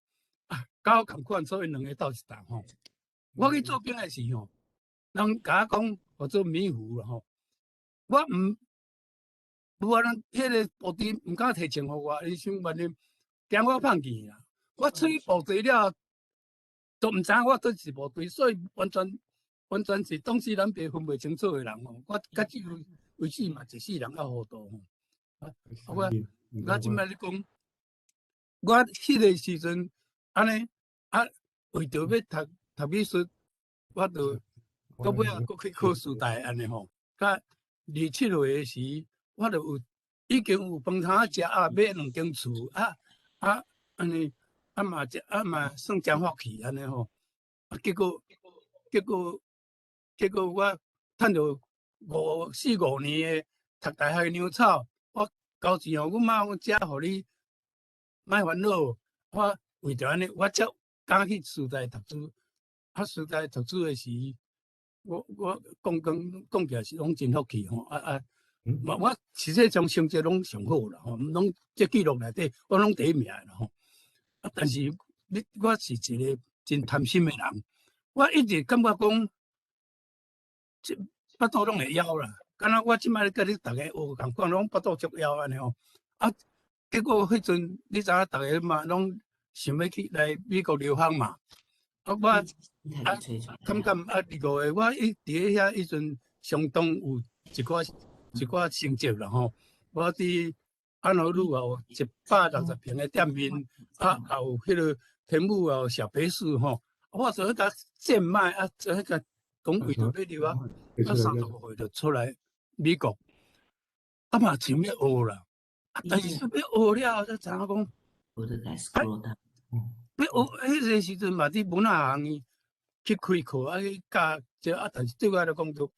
啊，佮我仝款，所以兩个鬥一同吼。我去做兵的時吼，人共我講予做米糊啦吼，我毋無啊，人彼个部隊毋敢提槍予我，伊想萬一驚我放棄啦。我出去部隊了，都毋知影我佗一部隊，所以完全完全是當時咱爸分袂清楚的人吼。我到這為止嘛，一世人猶糊塗吼。啊，我我這擺咧講，我彼个時陣按呢啊，為著欲讀讀美術，我就到尾仔閣去考師大按呢吼。佮27歲的時，我就有已經有飯通食啊，買兩間厝啊啊，按呢啊嘛啊嘛算誠福氣按呢吼。啊，結果結果結果我趁著五四五年的讀大學的糧草，我交錢予阮媽講，這予你莫煩惱。我為著按呢，我才敢去師大讀書。啊，師大讀書的時，我我講講講起來是攏真福氣吼。啊啊，我我實際上成績攏上好啦吼，攏這記錄內底我攏第一名啦吼。啊，但是你我是一個真貪心的人，我一直感覺講，這腹肚攏會枵啦。敢若我這擺咧佮你逐家學仝款，攏腹肚足枵按呢吼。啊，結果彼陣你知影逐家嘛攏想欲去來美國留學嘛。啊，我啊感覺啊，二五個我一佇遐彼陣相當有一寡一寡成績啦吼。我佇安和路也有160坪的店面，啊，也有彼个天母也有小別墅吼。我就彼共賤賣啊，就彼個講為著欲留學，啊，30歲就出來美國，啊嘛想欲學啦，啊，但是欲學了後才知影講，欲學彼个時陣嘛，佇文化學院去開課啊，去教這啊，但是對我來講都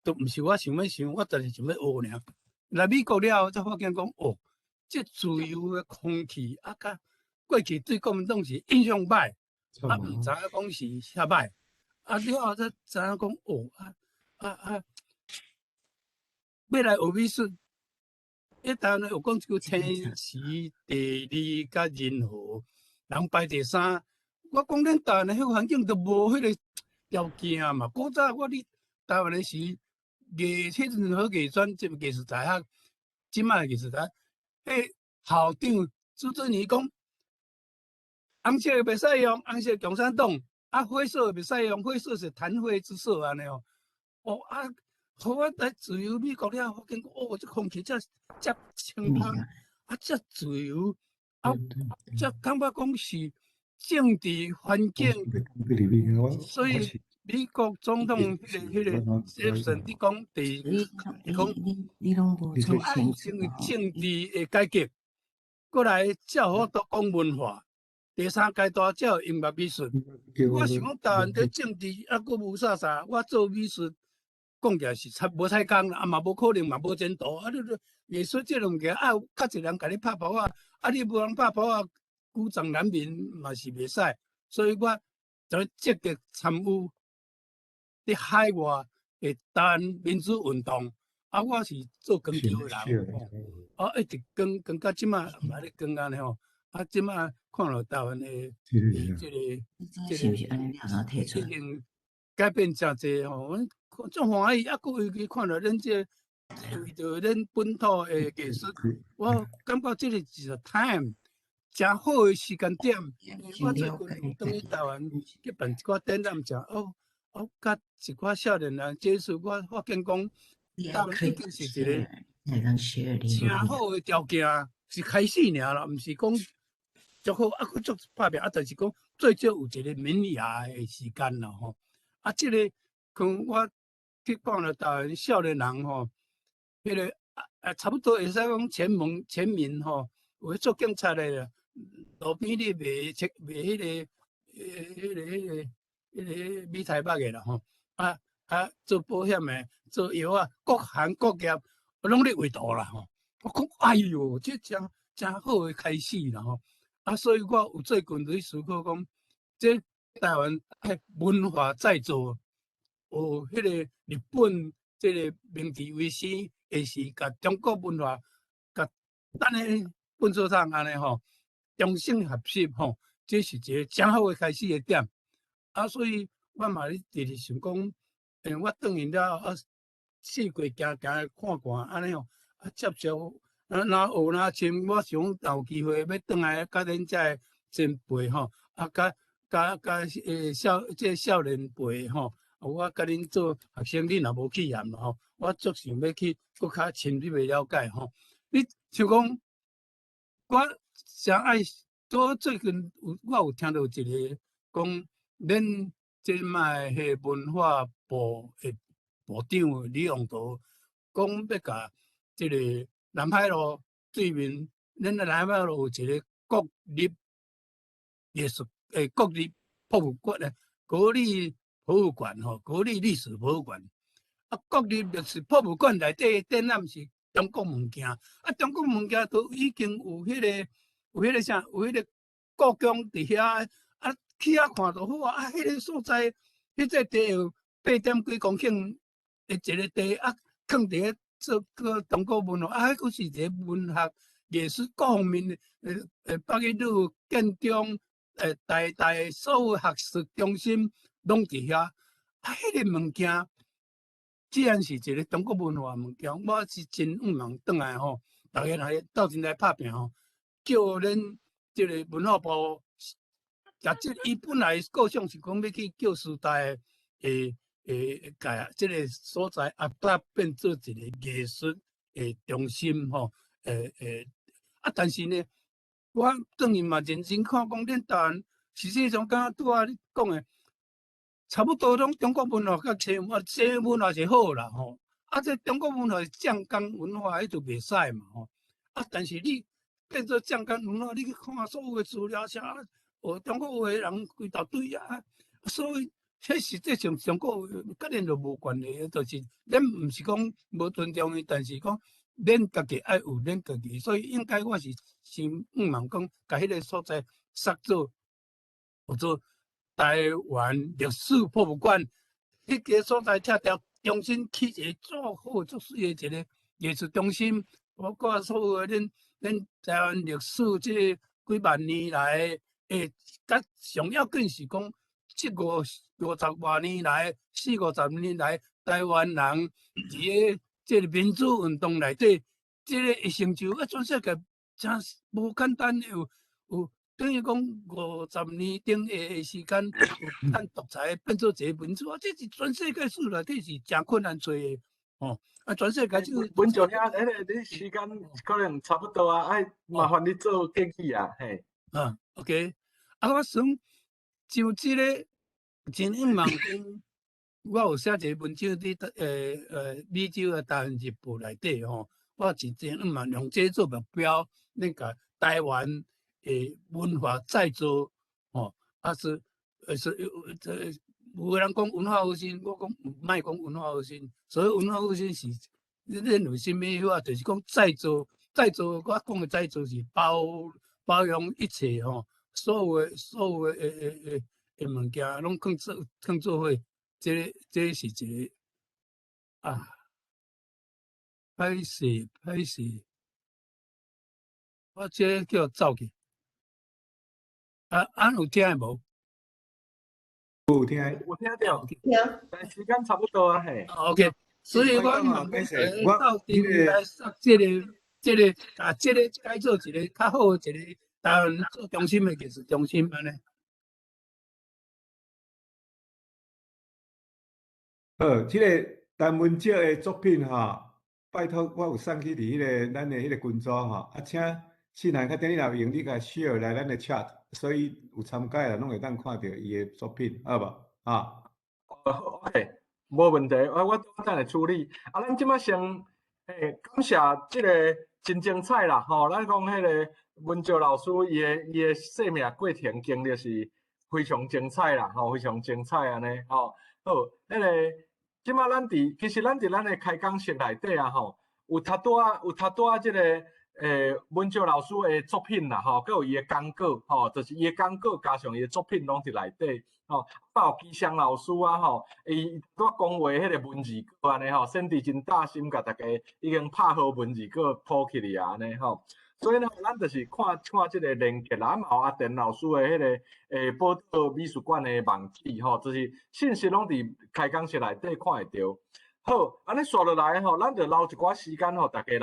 都毋是我想欲想，我就是想欲學爾。來美國了後才發現講，哦，這自由的空氣啊，佮過去對國民黨是印象歹，啊，毋知影講是遐歹，啊了後才知影講，哦，啊啊啊，欲來學美術，彼當有講一句天時地利佮人和，人排第三。我講恁台灣的彼個環境都無彼个條件嘛。古早我佇台灣的時，藝彼陣好藝專，這藝術大學，這擺藝術大學，彼校長朱尊儀講，紅色袂使用，紅色共產黨，啊灰色袂使用，灰色是談灰之色按呢哦。哦啊，予我來自由美國了後，發現哦，這空氣遮遮清香，啊遮自由，啊遮感覺講是政治環境，所以美國總統彼个彼个傑弗遜佇講第講，愛情的政治的改革，過來才有法度講文化。第三階段才有音樂美術。我想講台灣佇政治猶閣霧煞煞，我做美術講起來是差無彩工啦，啊嘛無可能嘛無前途。啊你藝術這個物件啊，有較濟人共你拍噗仔，啊你無人拍噗仔，孤掌難鳴嘛是袂使。所以我就積極參與佇海外的台灣民主運動。啊，我是做光橋的人，啊一直講講到這擺嘛咧講按呢吼。啊，這擺看著台灣的這个這個已經改變誠濟吼，阮足歡喜。啊，閣尤其看著恁這個為著恁本土的藝術，我感覺這個是個 time 誠好的時間點。我最近有轉去台灣去辦一寡展覽，誠哦哦，佮一寡少年人接觸，我發現講台灣已經是一個誠好的條件，是開始爾啦，毋是講。足好，啊，閣足拍拚，啊，就是講最少有一個萌芽的時間啦吼。啊，這个像我去看著台灣少年人吼，彼个啊啊，差不多會使講全民全民吼，有做警察的啦，路邊咧賣切賣彼个彼个彼个彼个米苔目的啦吼，啊啊，做保險的，做藥仔，各行各業攏咧畫圖啦吼。我講哎喲，這誠誠好的開始啦吼。啊，所以我有最近佇思考講，這台灣文化再造，有彼個日本這个明治維新的時，共中國文化，共咱的本座上按呢吼，重新學習吼，這是一个誠好的開始的點。啊，所以我嘛咧直直想講，欸，我轉去了後，啊，四界行行看看，按呢吼，啊，接觸啊，若學若深，我想有機會欲轉來佮恁遮的前輩吼，啊，佮佮佮少這个少年輩吼，我佮恁做學生，恁若無去嫌吼，我足想欲去閣較深入的了解吼。你像講，我誠愛，我最近有我有聽著一个講，恁這擺彼个文化部的部長李榮德講欲共這个南海路對面，恁南海路有一个國立藝術國立博物館咧，國立博物館吼，國立歷史博物館。啊，國立歷史博物館內底展覽是中國物件，啊，中國物件都已經有彼个有彼个啥，有彼个故宮佇遐，啊，去遐看就好啊。啊，彼个所在，彼塊地有八點幾公頃的一个地，啊，囥佇咧做個中國文化，啊，彼閣是一个文學藝術各方面的，北一女、建中、台大所有學術中心攏佇遐，啊，彼个物件，既然是一个中國文化物件，我是真向望轉來吼，逐家來鬥陣來拍拚吼，叫恁這个文化部，共這伊本來構想是講欲去叫師大的，共這个所在啊，變做一個藝術的中心吼，啊，但是呢，我轉去嘛認真看講，恁台灣實際上敢若拄仔你講的，差不多攏中國文化佮西文化，西文化是好啦吼，啊，這中國文化是醬港文化，彼就袂使嘛吼，啊，但是你變做醬港文化，你去看所有的資料啥，學中國話的人規大堆啊，所以彼實際上中國話佮恁就無關係，就是咱毋是講無尊重伊，但是講恁家己愛有恁家己，所以應該我是想向望講，共彼个所在設做叫做台灣歷史博物館，彼个所在拆掉，重新起一个足好足媠的一个藝術中心，包括所有的恁台灣歷史這幾萬年來，較上要緊是講，這五十外年來，四五十年來，台灣人佇个這个民主運動內底，這个成就啊，全世界誠無簡單的有有。等於講50年頂的時間，有咱獨裁變做一個民主啊，這是全世界史內底是誠困難揣的，吼！啊，全世界這個。文教兄，彼个你時間可能差不多啊，愛麻煩你做結語啊，嘿。啊，OK，啊，我想就這个真向望講，我有寫一個文章佇美洲的台灣日報內底吼，我是真向望用這做目標，恁共台灣的文化再造，吼，啊是，是，這有的人講文化復興，我講莫講文化復興，所謂文化復興是，你認為啥物好啊？就是講再造，再造，我講的再造是包容一切吼，所有的物件攏囥做伙，這個這是一个啊，歹勢歹勢，我這个叫走去。啊，啊有聽無？有聽，有聽著。聽。但時間差不多啊，嘿。 OK，所以我問講，到底來設這个啊，這个改做一个較好的一个台灣做中心的藝術中心按呢。好，這个陳文石的作品吼，拜託我有送去佇彼个咱的彼个群組吼，啊，請信涵較頂你若有閒，你共 share 來咱的 chat，所以有參加的人攏會當看著伊的作品，好無？啊。 OK，無問題，我等下處理。啊，咱這擺先，感謝這个真精彩啦，吼！咱講彼个文石老師伊的生命過程經歷是非常精彩啦，吼，非常精彩按呢，吼。好，彼个這擺咱佇其實咱佇咱的開講室內底啊，吼，有頭拄仔這个文照老師的作品啦，吼，閣有伊的講稿，吼，就是伊的講稿加上伊的作品攏佇內底，吼。啊，有基祥老師啊，吼，伊拄仔講話彼个文字稿按呢吼，先佇真大心共大家已經拍好文字稿鋪起來按呢吼。所以呢，咱就是看看這个連結啦，嘛有阿田老師的彼个寶島美術館的網址吼，就是信息攏佇開講室內底看會著。好，按呢紲落來吼，咱就留一寡時間予大家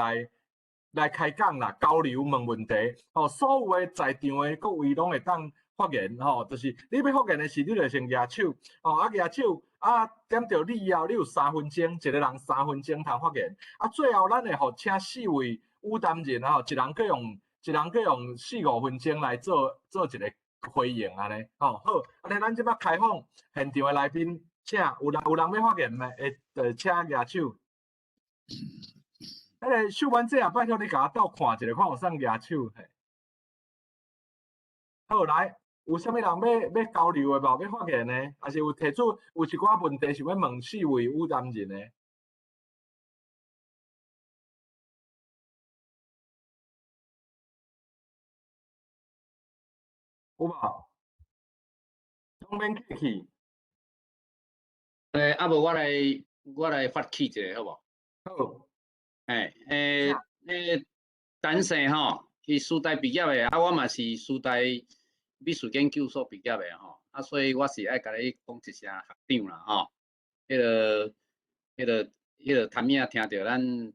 來開講啦，交流問問題，吼，所有的在場的各位攏會當發言，吼，就是你欲發言的時，你就先舉手，吼，啊舉手，啊點著你以後，你有三分鐘，一个人三分鐘通發言，啊最後咱會予請四位與談人吼，一人閣用四五分鐘來做一个回應按呢，吼，好，按呢咱這擺開放現場的來賓，請有人欲發言袂？會，就請舉手。彼个秀婉姐啊，拜託你共我鬥看一下，看有啥舉手嘿。好，來，有啥物人欲交流的無？欲發言的，抑是有提出有一寡問題想欲問四位與談人的？有無？攏免客氣。啊無我來發起一下好無？好。陳生吼，伊師大畢業的，啊，我嘛是師大美術研究所畢業的吼，啊，所以我是愛共你講一聲學長啦吼。彼个頭仔聽著咱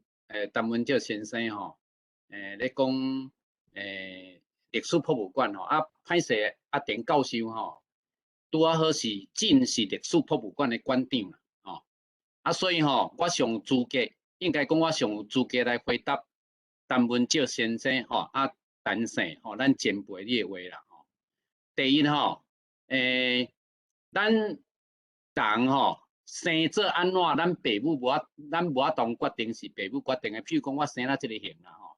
陳文照先生吼，咧講歷史博物館吼，啊，歹勢阿田教授吼，拄仔好是正是歷史博物館的館長啦，吼，啊，所以吼，我上有資格。應該講，我上有資格來回答陳文照先生吼，啊，陳生吼，咱前輩你的話啦吼。第一吼，咱人吼生做按怎，咱爸母無法，咱無法度決定是爸母決定的。譬如講，我生啊這個形啦吼，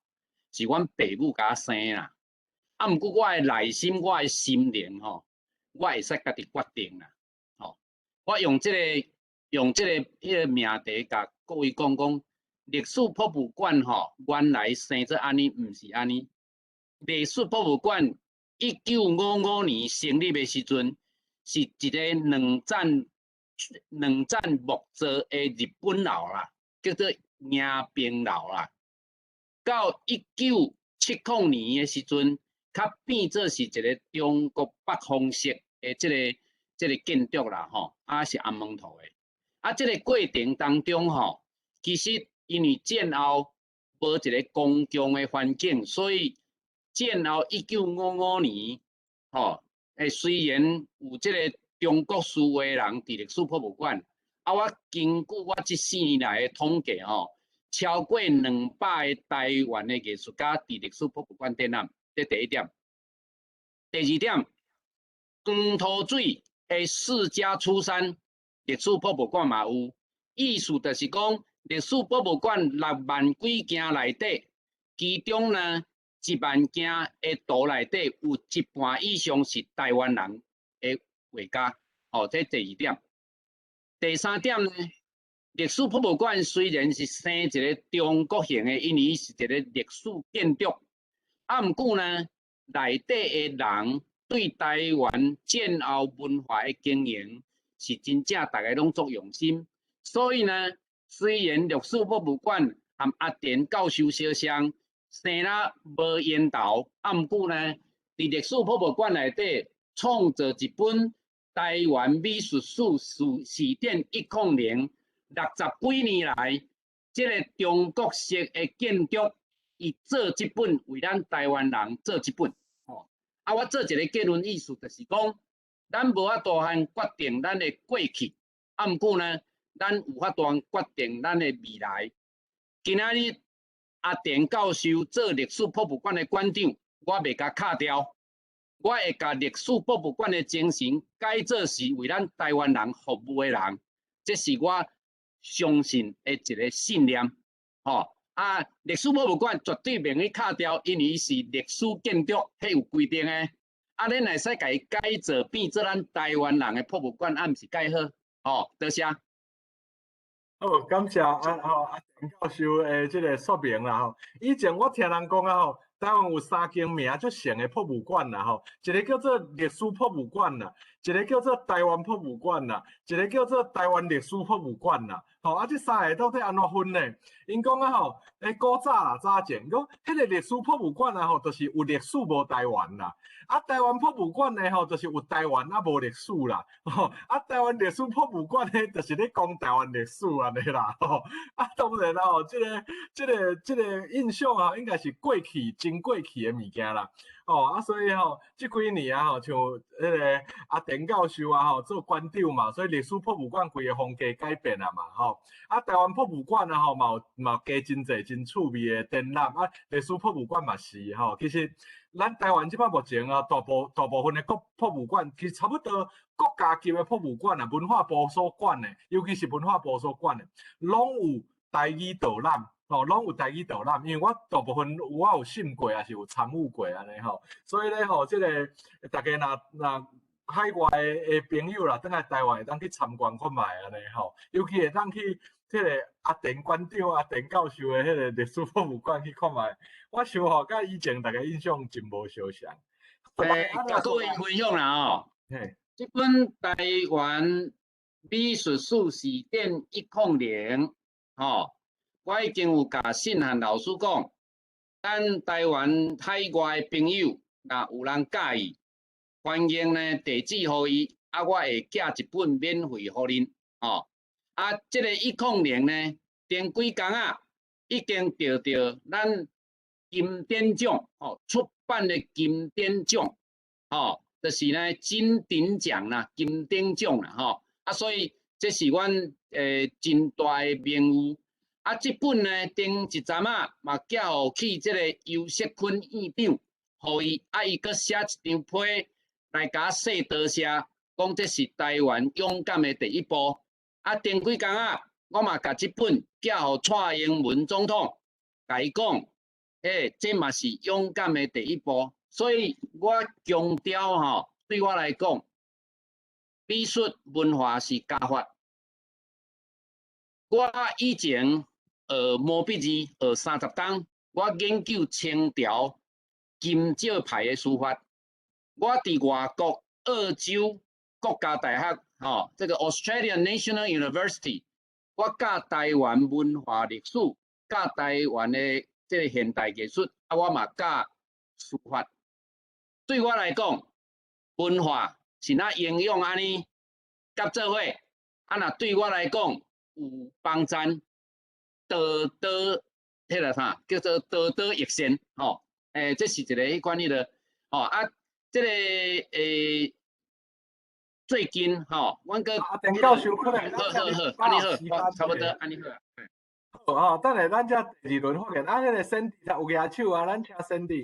是阮爸母共我生啦。啊，毋過我的內心，我的心靈吼，我會使家己決定啦。吼，我用這個彼个命題，共各位講講。歷史博物館吼，原來生做按呢，毋是按呢。歷史博物館1955年成立的時陣，是一個兩戰木造的日本樓啦，叫做迎賓樓啦。到1970年的時陣，較變做是一个中國北方式的這個建築啦，吼，啊是紅毛塗的。啊，這个過程當中吼，其實因為戰後無一个公共的環境，所以戰後1955年，吼，雖然有這个中國書畫人佇歷史博物館，啊，我根據我這4年來的統計吼，超過200个台灣的藝術家佇歷史博物館展覽，這第一點。第二點，黃土水的釋迦出山歷史博物館嘛有，意思就是講。歷史博物館6萬幾件內底，其中呢1萬件的圖內底有一半以上是台灣人的畫家，哦，這第二點。第三點呢，歷史博物館雖然是生一个中國型的，因為伊是一个歷史建築，啊，毋過呢，內底的人對台灣戰後文化的經營是真正逐个攏足用心，所以呢。雖然歷史博物館和阿田教授相像，生了無緣投，啊，毋過呢，佇歷史博物館內底創造一本台灣美術史辭典100，60幾年來，這个中國式的建築，伊做這本為咱台灣人做這本，吼，啊，我做一個結論意思就是講，咱無法度通決定咱的過去，啊，毋過呢。咱有法度決定咱的未來。今仔日阿田教授做歷史博物館的館長，我袂共敲掉，我會共歷史博物館的精神改做是為咱台灣人服務的人，這是我相信的一个信念。吼，啊，歷史博物館絕對袂去敲掉，因為伊是歷史建築，彼有規定的。啊，咱會使共伊改造變做咱台灣人的博物館，啊，毋是蓋好。吼，多謝。好，感謝啊吼阿田教授的這个說明啦吼。以前我聽人講啊吼，台灣有三間名足成的博物館啦吼，一个叫做歷史博物館啦，一个叫做台灣博物館啦，一个叫做台灣歷史博物館啦。吼，啊，這三个到底按怎分呢？𪜶講啊吼，古早啦，早前講彼个歷史博物館啊吼，就是有歷史無台灣啦。啊，台灣博物館呢吼，就是有台灣啊無歷史啦。吼，啊，台灣歷史博物館呢，就是咧講台灣歷史按呢啦。吼，啊，當然啦吼，這個印象啊，應該是過去真過去的物件啦。哦，啊，所以吼，這幾年啊吼，像彼个阿田教授啊吼，做館長嘛，所以歷史博物館規个風格改變啊嘛，吼。啊，台灣博物館啊吼，嘛有嘛加真濟真趣味的展覽啊，歷史博物館嘛是吼。其實咱台灣這擺目前啊，大部分的國博物館，其實差不多國家級的博物館啊，文化部所管的，尤其是文化部所管的，攏有台語導覽。吼，攏有台語導覽，因為我大部分我有信過，也是有參與過按呢吼，所以咧吼，這個大家若若海外的朋友啦，轉來台灣會當去參觀看覓按呢吼，尤其會當去這个阿田館長、阿田教授的彼个歷史博物館去看覓，我想吼，佮以前大家印象真無相像。佮各位分享啦吼，這本台灣美術史辭典100，吼。我已經有共信漢老師講，咱台灣海外的朋友，若有人佮意，歡迎呢地址予伊，啊，我會寄一本免費予恁，吼。啊，這个100呢，前幾工啊，已經得著咱金典獎，吼，出版的金典獎，吼，就是呢金鼎獎啦，金鼎獎啦，吼。啊，所以這是阮真大的榮譽。啊，這本呢，頂一陣仔嘛寄予去這个游錫堃院長，予伊，啊，伊閣寫一張批來共我說多謝，講這是台灣勇敢的第一步。啊，頂幾工仔，我嘛共這本寄予蔡英文總統，共伊講，這嘛是勇敢的第一步。所以我強調吼，對我來講，美術文化是加法。我以前學毛筆字學30冬，我研究清朝金石派的書法。我佇外國澳洲國家大學，吼，這个 Australian National University，我教台灣文化歷史，教台灣的這个現代藝術，啊，我嘛教書法。對我來講，文化是若營養按呢佮做伙，啊，若對我來講有幫贊。多多，彼个啥叫做多多益善，吼，這是一个彼款彼个，吼啊，這个最近吼，阮閣阿田教授可能好好好，按呢好，差不多按呢好。好，等下咱才第二輪發言，啊，彼个 Sandy 有舉手啊，咱請 Sandy。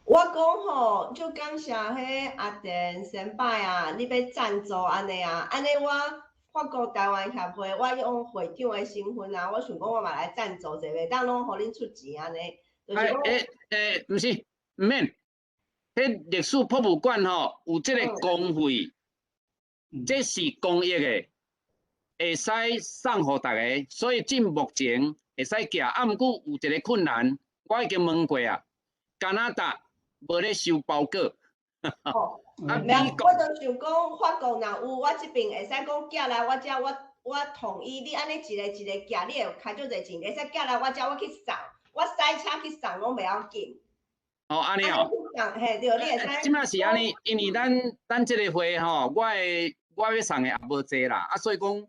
我講吼，就感謝彼阿田先輩啊，你欲贊助按呢啊，按呢我。法國台灣協會，我用會長的身份啊，我想講我嘛來贊助一下，袂當攏予恁出錢按呢。毋是，毋免。彼歷史博物館吼有這个公費，這是公益的，會使送予大家，所以進目前會使寄。啊，毋過有一个困難，我已經問過啊，加拿大無咧收包裹。哦，啊，沒，我就想講法國若有，我這邊會使講寄來我遮，我統一，你按呢一个一个寄，你會開足濟錢，會使寄來我遮，我去送，我駛車去送攏袂要緊。哦，按呢哦。嘿，對，你會使。這擺是按呢，因為咱這个會吼，我欲送的也無濟啦，啊，所以講，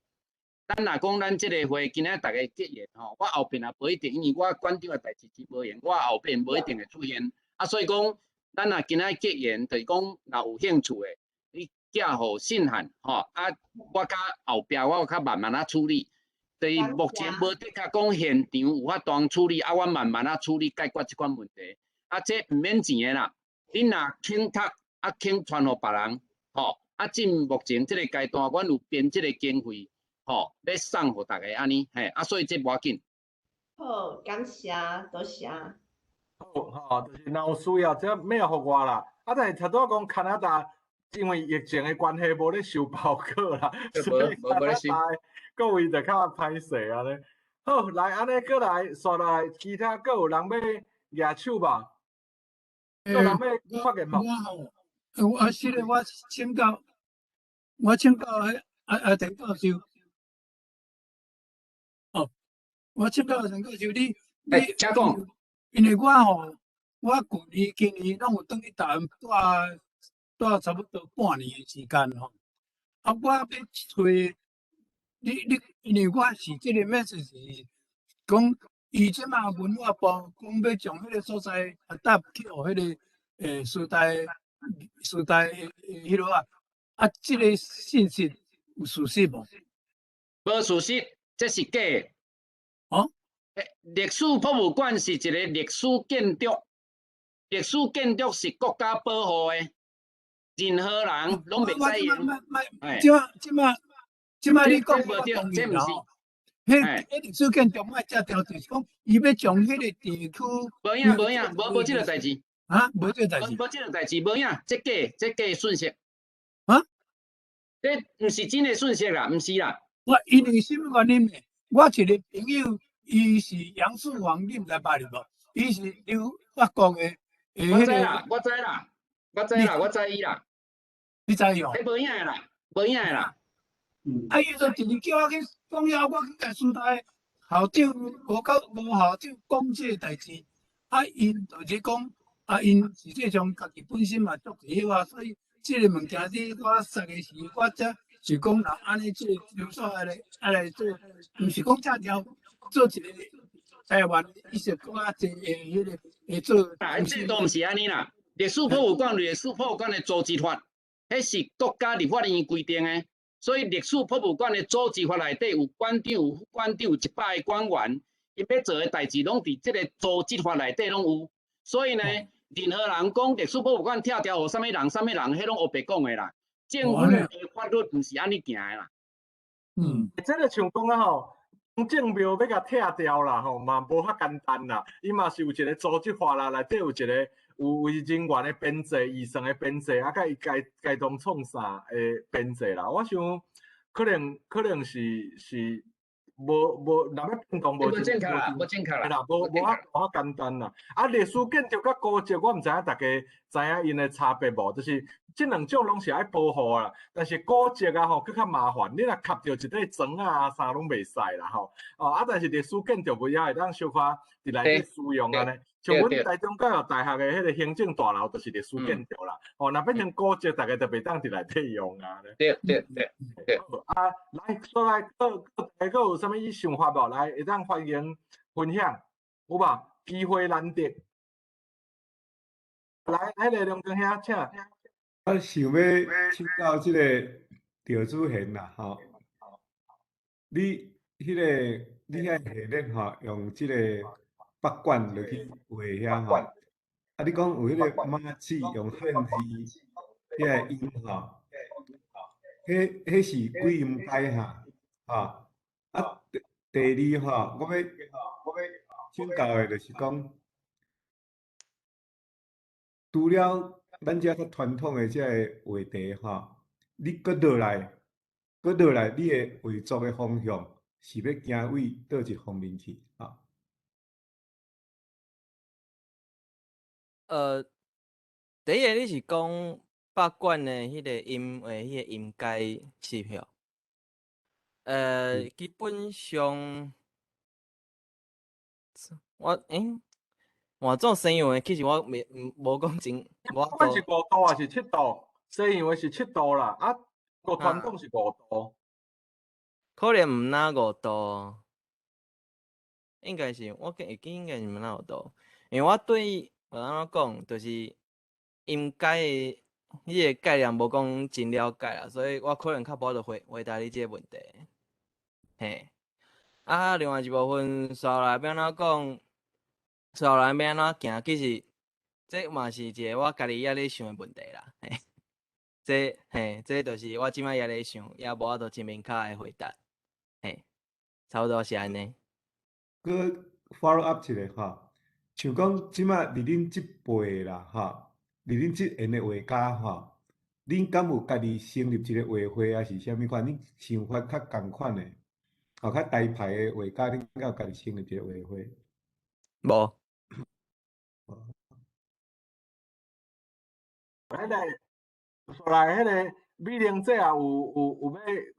咱若講咱這个會今仔逐家結緣吼，我後邊也無一定，因為我館長的代誌真無閒，我後邊無一定會出現，啊，所以講。咱若今仔結緣，就是講若有興趣的，你寄予信函吼，啊，我較後壁我較慢慢仔處理。就是目前無的確講現場有法度處理，啊，我慢慢仔處理解決這款問題。啊，這毋免錢的啦，恁若肯讀，啊肯傳予別人，吼，啊，進目前這个階段，阮有編這个經費，吼，欲送予大家按呢，嘿，啊，所以這無要緊。好，感謝，多謝。好，吼，就是若有需要，這 mail 予我啦。啊，但是頭拄仔講加拿大因為疫情的關係，無咧收包裹啦，所以無無咧收。各位就較歹勢按呢。好，來按呢閣來，紲來，其他閣有人欲舉手無？閣有人欲發言無？我吼，我是咧，我請教彼阿陳教授。哦，我請教陳教授，你請講。因為我吼，我舊年、今年攏有轉去台灣蹛差不多半年的時間吼。啊，我欲揣你，因為我是這個 message 是講，伊這馬文化部講欲將彼個所在 adopt 去予彼個師大彼落啊，啊，這個信息有事實無？無事實，這是假的。哦？歷史博物館是一個歷史建築，歷史建築是國家保護的，任何人攏袂使用。這馬你講我同意啦。彼歷史建築莫遮條，就是講伊欲將彼個地區。無影無影，無這個代誌。啊，無這個代誌。無這個代誌，無影，這假訊息。啊？這毋是真的訊息啦，毋是啦。我因為啥物原因呢？我一個朋友，伊是楊樹煌，你毋知捌伊無？伊是留法國的。我知啦，我知啦，我知啦，我知伊啦。你知伊哦？彼無影的啦，無影的啦。啊！伊就一直叫我去講了，我去共師大校長無夠無校長講這個代誌。啊，𪜶就是講，啊，𪜶實際上家己本身嘛足濟迄話，所以這個物件你我說的時，我才是講若按呢這個有所愛來做，毋是講拆掉做一個台灣伊是閣較濟的彼個會做。啊，這都毋是按呢啦。歷史博物館，歷史博物館的組織法，彼是國家立法院規定的。所以歷史博物館的組織法內底有館長、有副館長、100個館員，𪜶欲做的代誌攏佇這個組織法內底攏有。所以呢，任何人講歷史博物館拆掉予啥物人、啥物人，彼攏烏白講的啦。政府的法律毋是按呢行的啦。這個像講啊吼，正廟欲共拆掉啦吼，嘛無遐簡單啦。伊嘛是有一個組織法啦，內底有一個有人員的編制、預算的編制，啊，佮伊該當創啥的編制啦。我想可能是無，若欲變動無正確啦，無正確啦，無遐簡單啦。啊，歷史建築佮古蹟，我毋知影大家知影𪜶的差別無？就是這兩種攏是愛保護啦，但是古蹟啊吼，閣較麻煩。你若磕著一塊磚啊啥攏袂使啦吼。哦啊，但是歷史建築物也會當小可佇內底使用按呢。像阮台中教育大學的彼個行政大樓，就是歷史建築啦。哦，若變成古蹟，大家就袂當佇內底用啊。啊，來，過來，閣閣有啥物想法無？來，會當歡迎分享，有無？機會難得。來，彼個梁光兄，請。我想欲請教這個趙主賢啦，吼，你彼個你遐系列吼，用這個筆管落去畫遐吼，啊，你講有彼個馬齒用漢字遐個音吼，彼是幾音階哈？吼，啊，第二吼，我欲請教的就是講，除了咱遮較傳統的這个畫題吼，你閣落來，閣落來，你的畫作的方向是欲行為佗一方面去？啊？第一個你是講北管的彼個音的彼個音階是否？基本上，我換做西洋的，其實我未無講真，無不管是5度還是7度，西洋的是7度啦，啊，個傳統是五度。可能毋若5度，應該是我記會記應該是毋若5度，因為我對我按怎講，就是音階的彼個概念無講真了解啦，所以我可能較無法度回答你這個問題。嘿，啊，另外一部分，紲落來欲按怎講，紲落來欲按怎行，其實這嘛是一個我家己猶咧想的問題啦。嘿，這就是我這擺猶咧想，也無法度真明確的回答。嘿，差不多是按呢。閣 follow up 一下吼，像講這擺佇恁這輩啦吼，佇恁這緣的畫家吼，恁敢有家己成立一個畫會，抑是啥物款？恁想法較仝款的，哦，較大牌的畫家，恁敢有家己成立一個畫會？無。彼個來，彼個美玲姐也有欲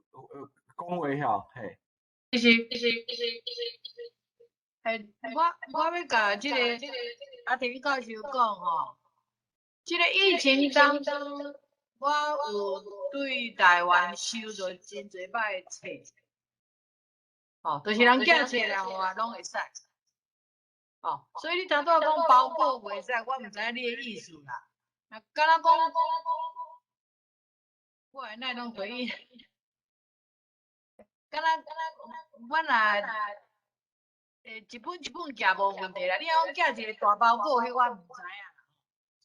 講話吼，嘿。其實其實其實嘿，我欲共這個阿田教授講吼，這個疫情當中，我有對台灣收著真濟擺的冊，吼，就是人寄冊來予我，攏會使。吼，所以你頭拄仔講包裹袂使，我毋知影你的意思啦。啊，敢若講，我的奈攏隨意。敢若阮若一本一本寄無問題啦。你若講寄一個大包裹，彼我毋知影。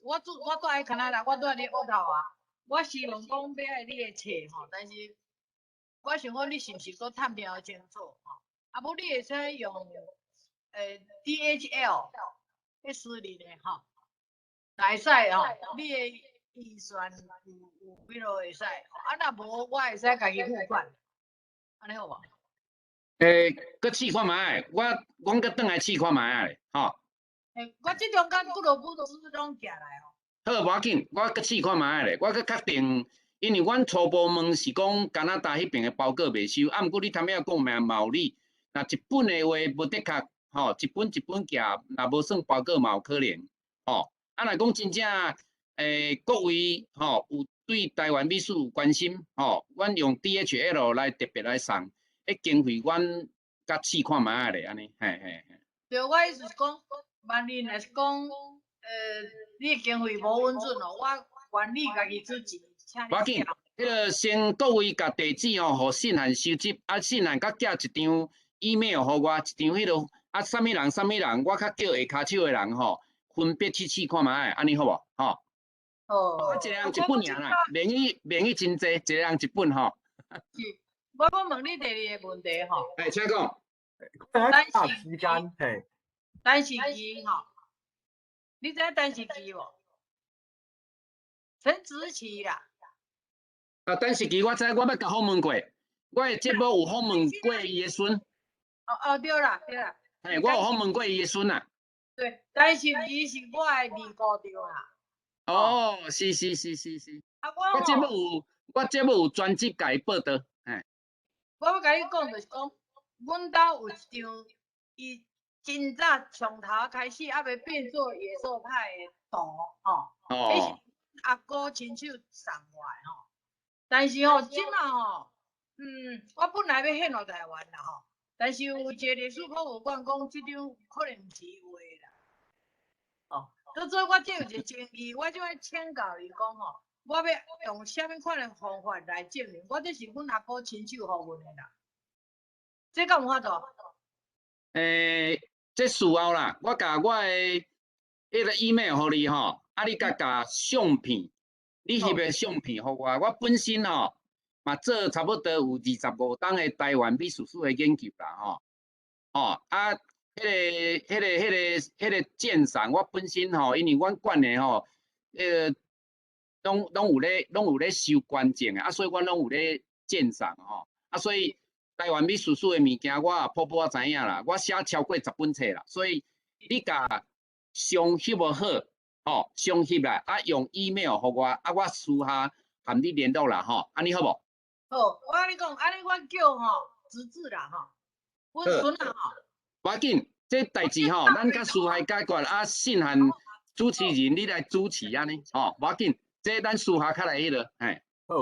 我住我住佇加拿大，我住佇渥太華。我希望講欲愛你的冊吼，但是我想講你是毋是閣探聽清楚吼？啊，無你會使用DHL 彼私人的吼，會使吼，你的預算有幾落會使，啊，若無我會使家己付款，按呢好無？閣試看覓，我阮閣轉來試看覓咧，吼。我這中間幾落本都攏寄來哦。好，無要緊，我閣試看覓咧，我閣確定，因為阮初步問是講加拿大彼爿的包裹袂收，啊，毋過你頭仔講嘛嘛有理，若一本的話無的確，吼，一本一本寄，若無算包裹嘛有可能，吼。啊，若講真正，各位吼有對台灣美術有關心，吼，阮用 DHL 來特別來送，彼經費阮閣試看覓咧，按呢，嘿嘿嘿。對，我意思是講，萬一若是講，你的經費無允准哦，我願意家己出錢，請無要緊，彼個先各位共地址吼，予信函收集，啊，信函閣寄一張 email 予我，一張彼落啊，啥物人啥物人，我較叫下跤手的人吼，分別去試看覓，按呢好無？吼。哦。啊，一个人一本爾啦，免去真濟，一個人一本吼。是，我欲問你第二個問題吼。欸，請講。陳時間，嘿。陳時琪吼，你知影陳時琪無？陳植棋啦。啊，陳時琪我知，我捌共訪問過，我的節目有訪問過伊的孫。哦哦，對啦對啦。嘿，我有訪問過伊的孫啊。對，陳時琪是我的二姑丈啦。哦，是是是是是。啊，我我節目有，我節目有專輯共伊報導，嘿。我欲共你講就是講，阮兜有一張伊真早從頭開始，猶未變做野獸派的圖吼。彼是阿姑親手送我的吼。但是吼，這馬吼，我本來欲獻予台灣啦吼，但是有一個歷史博物館講，這張可能毋是伊畫的啦。哦，到做我這有一個爭議，我就欲請教伊講吼，我欲用啥物款的方法來證明，我這是阮阿姑親手予阮的啦。這敢有法度？這事後啦，我共我的彼個 email 予你吼，啊，你共共相片，你翕的相片予我。我本身吼嘛做差不多有25冬的台灣美術史的研究啦吼。吼啊，彼個鑑賞，我本身吼，因為阮館的吼，彼個攏有咧收捐贈的，啊，所以阮攏有咧鑑賞吼，啊，所以台灣美術史的物件，我也普普仔知影啦。我寫超過10本冊啦，所以你共相翕無好，吼，相翕來，啊，用 email 予我，啊，我私下含你聯絡啦，吼，按呢好無？好，我共你講，按呢我叫吼侄子啦，吼，阮孫仔吼。無要緊，這代誌吼，咱較私下解決，啊，信函主持人你來主持按呢，吼，無要緊，這咱私下較來彼落，嘿。好，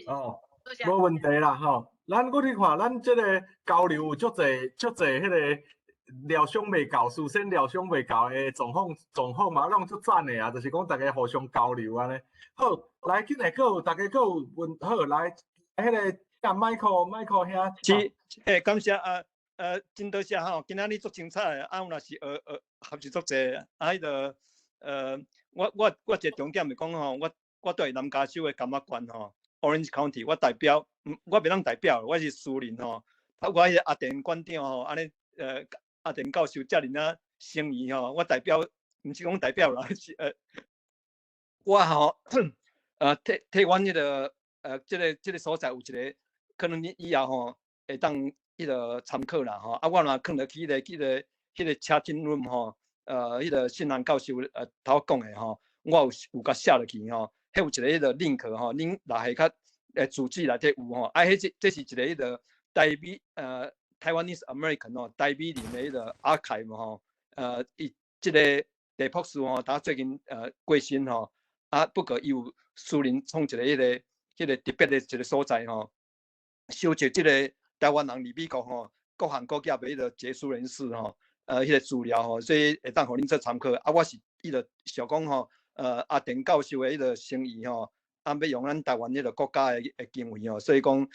哦，無問題啦，吼。咱閣你看，咱這個交流有足濟足濟彼個料想袂到，事先料想袂到的狀況嘛，攏足讚的啊！就是講大家互相交流按呢。好，來，緊來閣有大家閣有問，好來，彼個啊，Michael，Michael 兄。是，欸，感謝啊，真多謝吼，今仔日足精彩的，啊，有若是學習足濟，啊，彼個，我一個重點是講吼，我住南加州的柑仔郡吼，Orange County，我代表，我袂當代表，我是私人吼，啊，我彼個阿田館長吼，按呢，阿田教授遮爾仔誠意吼，我代表，毋是講代表啦，是我吼，替阮彼个這個所在有一個可能你以後吼會當彼個參考啦吼。啊，我若囥落去彼個 chatting room 吼，彼個信蘭教授頭講的吼，我有共寫落去吼，彼有一個彼個 link 吼，恁若下較住址內底有吼，啊，這是一個彼個台美Taiwanese American 吼，台美人的彼個 archive 吼，伊這個鄭博士吼，他最近過身吼，啊，不過伊有私人創一個彼個特別的一個所在吼，收集這個台灣人佇美國吼，各行各業的彼個傑出人士吼，彼個資料吼，所以會當予恁做參考。啊，我是彼個想講吼，阿田教授的彼個心意吼，啊，欲用咱台灣彼個國家的經費吼，所以講，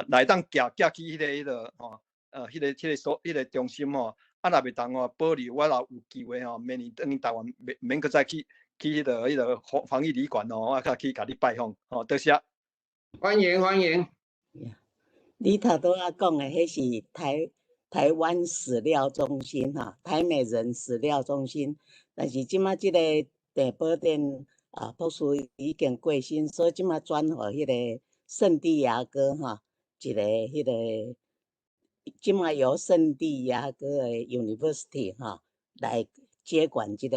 來當寄寄去彼個吼，彼個中心吼，啊，若袂當吼保留，我若有機會吼，明年轉去台灣，免免閣再去彼個防疫旅館吼，我較去共你拜訪，吼，多謝。歡迎歡迎。你頭拄仔講的，彼是台灣史料中心哈，台美人史料中心。但是這馬這個鄭寶典啊博士已經過身，所以這馬轉予彼個聖地亞哥哈，一個彼個這馬由聖地亞哥的 University 哈來接管這個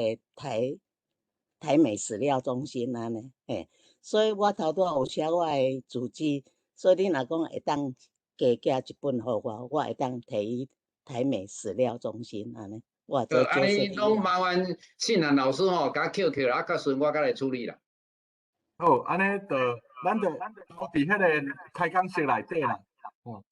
台美史料中心按呢，嘿，所以我頭拄仔有寫我的住址，所以你若講會當加寄一本予我，我會當提去台美史料中心按呢。我做按呢攏麻煩信蘭老師吼，共扣扣，啊，到時我較來處理啦。好，按呢就咱就留佇彼個開講室內底啦。哦，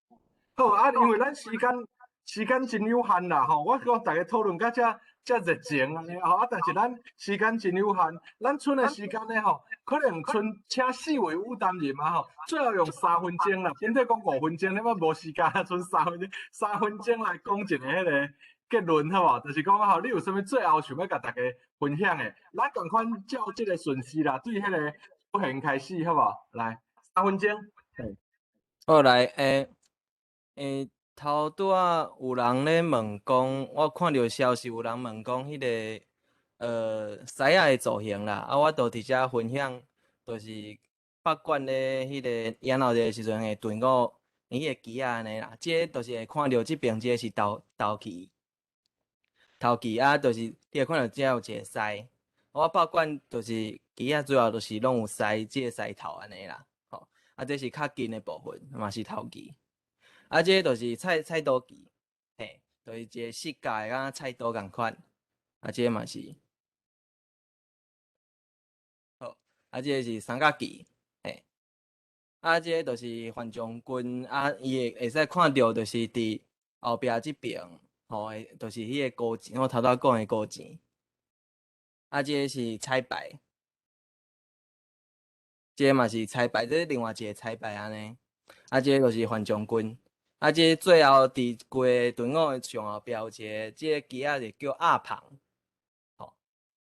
好啊，因為咱時間真有限啦，吼，我講逐家討論甲遮遮熱情按呢吼，啊，但是咱時間真有限，咱賰的時間呢吼，可能賰請四位與談人啊吼，最後用三分鐘啦，本底講5分鐘，你嘛無時間，賰三分鐘，三分鐘來講一个彼個結論好無？就是講吼，你有啥物最後想欲共大家分享的？咱仝款照這個順序啦，對彼個不賢開始好無？來，三分鐘。好來，頭拄仔有人咧問講，我看著消息有人問講彼個獅仔的造型啦，啊，我就佇遮分享，就是北館咧彼個演鬧的時陣的隊伍，伊彼個旗仔按呢啦，這個就是會看著這邊這個是頭旗，頭旗啊，就是你會看著遮有一個獅，我北館就是旗仔主要就是攏有獅，這個獅頭按呢啦，吼，啊，這是較近的部分，嘛是頭旗。啊，這個就是菜刀旗，嘿，就是一個四角的，敢若菜刀仝款。啊，這個嘛是，好，啊，這個是三角旗，嘿，啊，這個就是范將軍，啊，伊會使看著，就是佇後壁這邊，吼，就是彼個高錢，我頭拄仔講的高錢。啊，這個是彩排，這個嘛是彩排，這是另外一個彩排按呢。啊，這個就是范將軍。啊，這最後佇規個隊伍的上後壁有一個，這個旗仔就叫鴨棚，吼，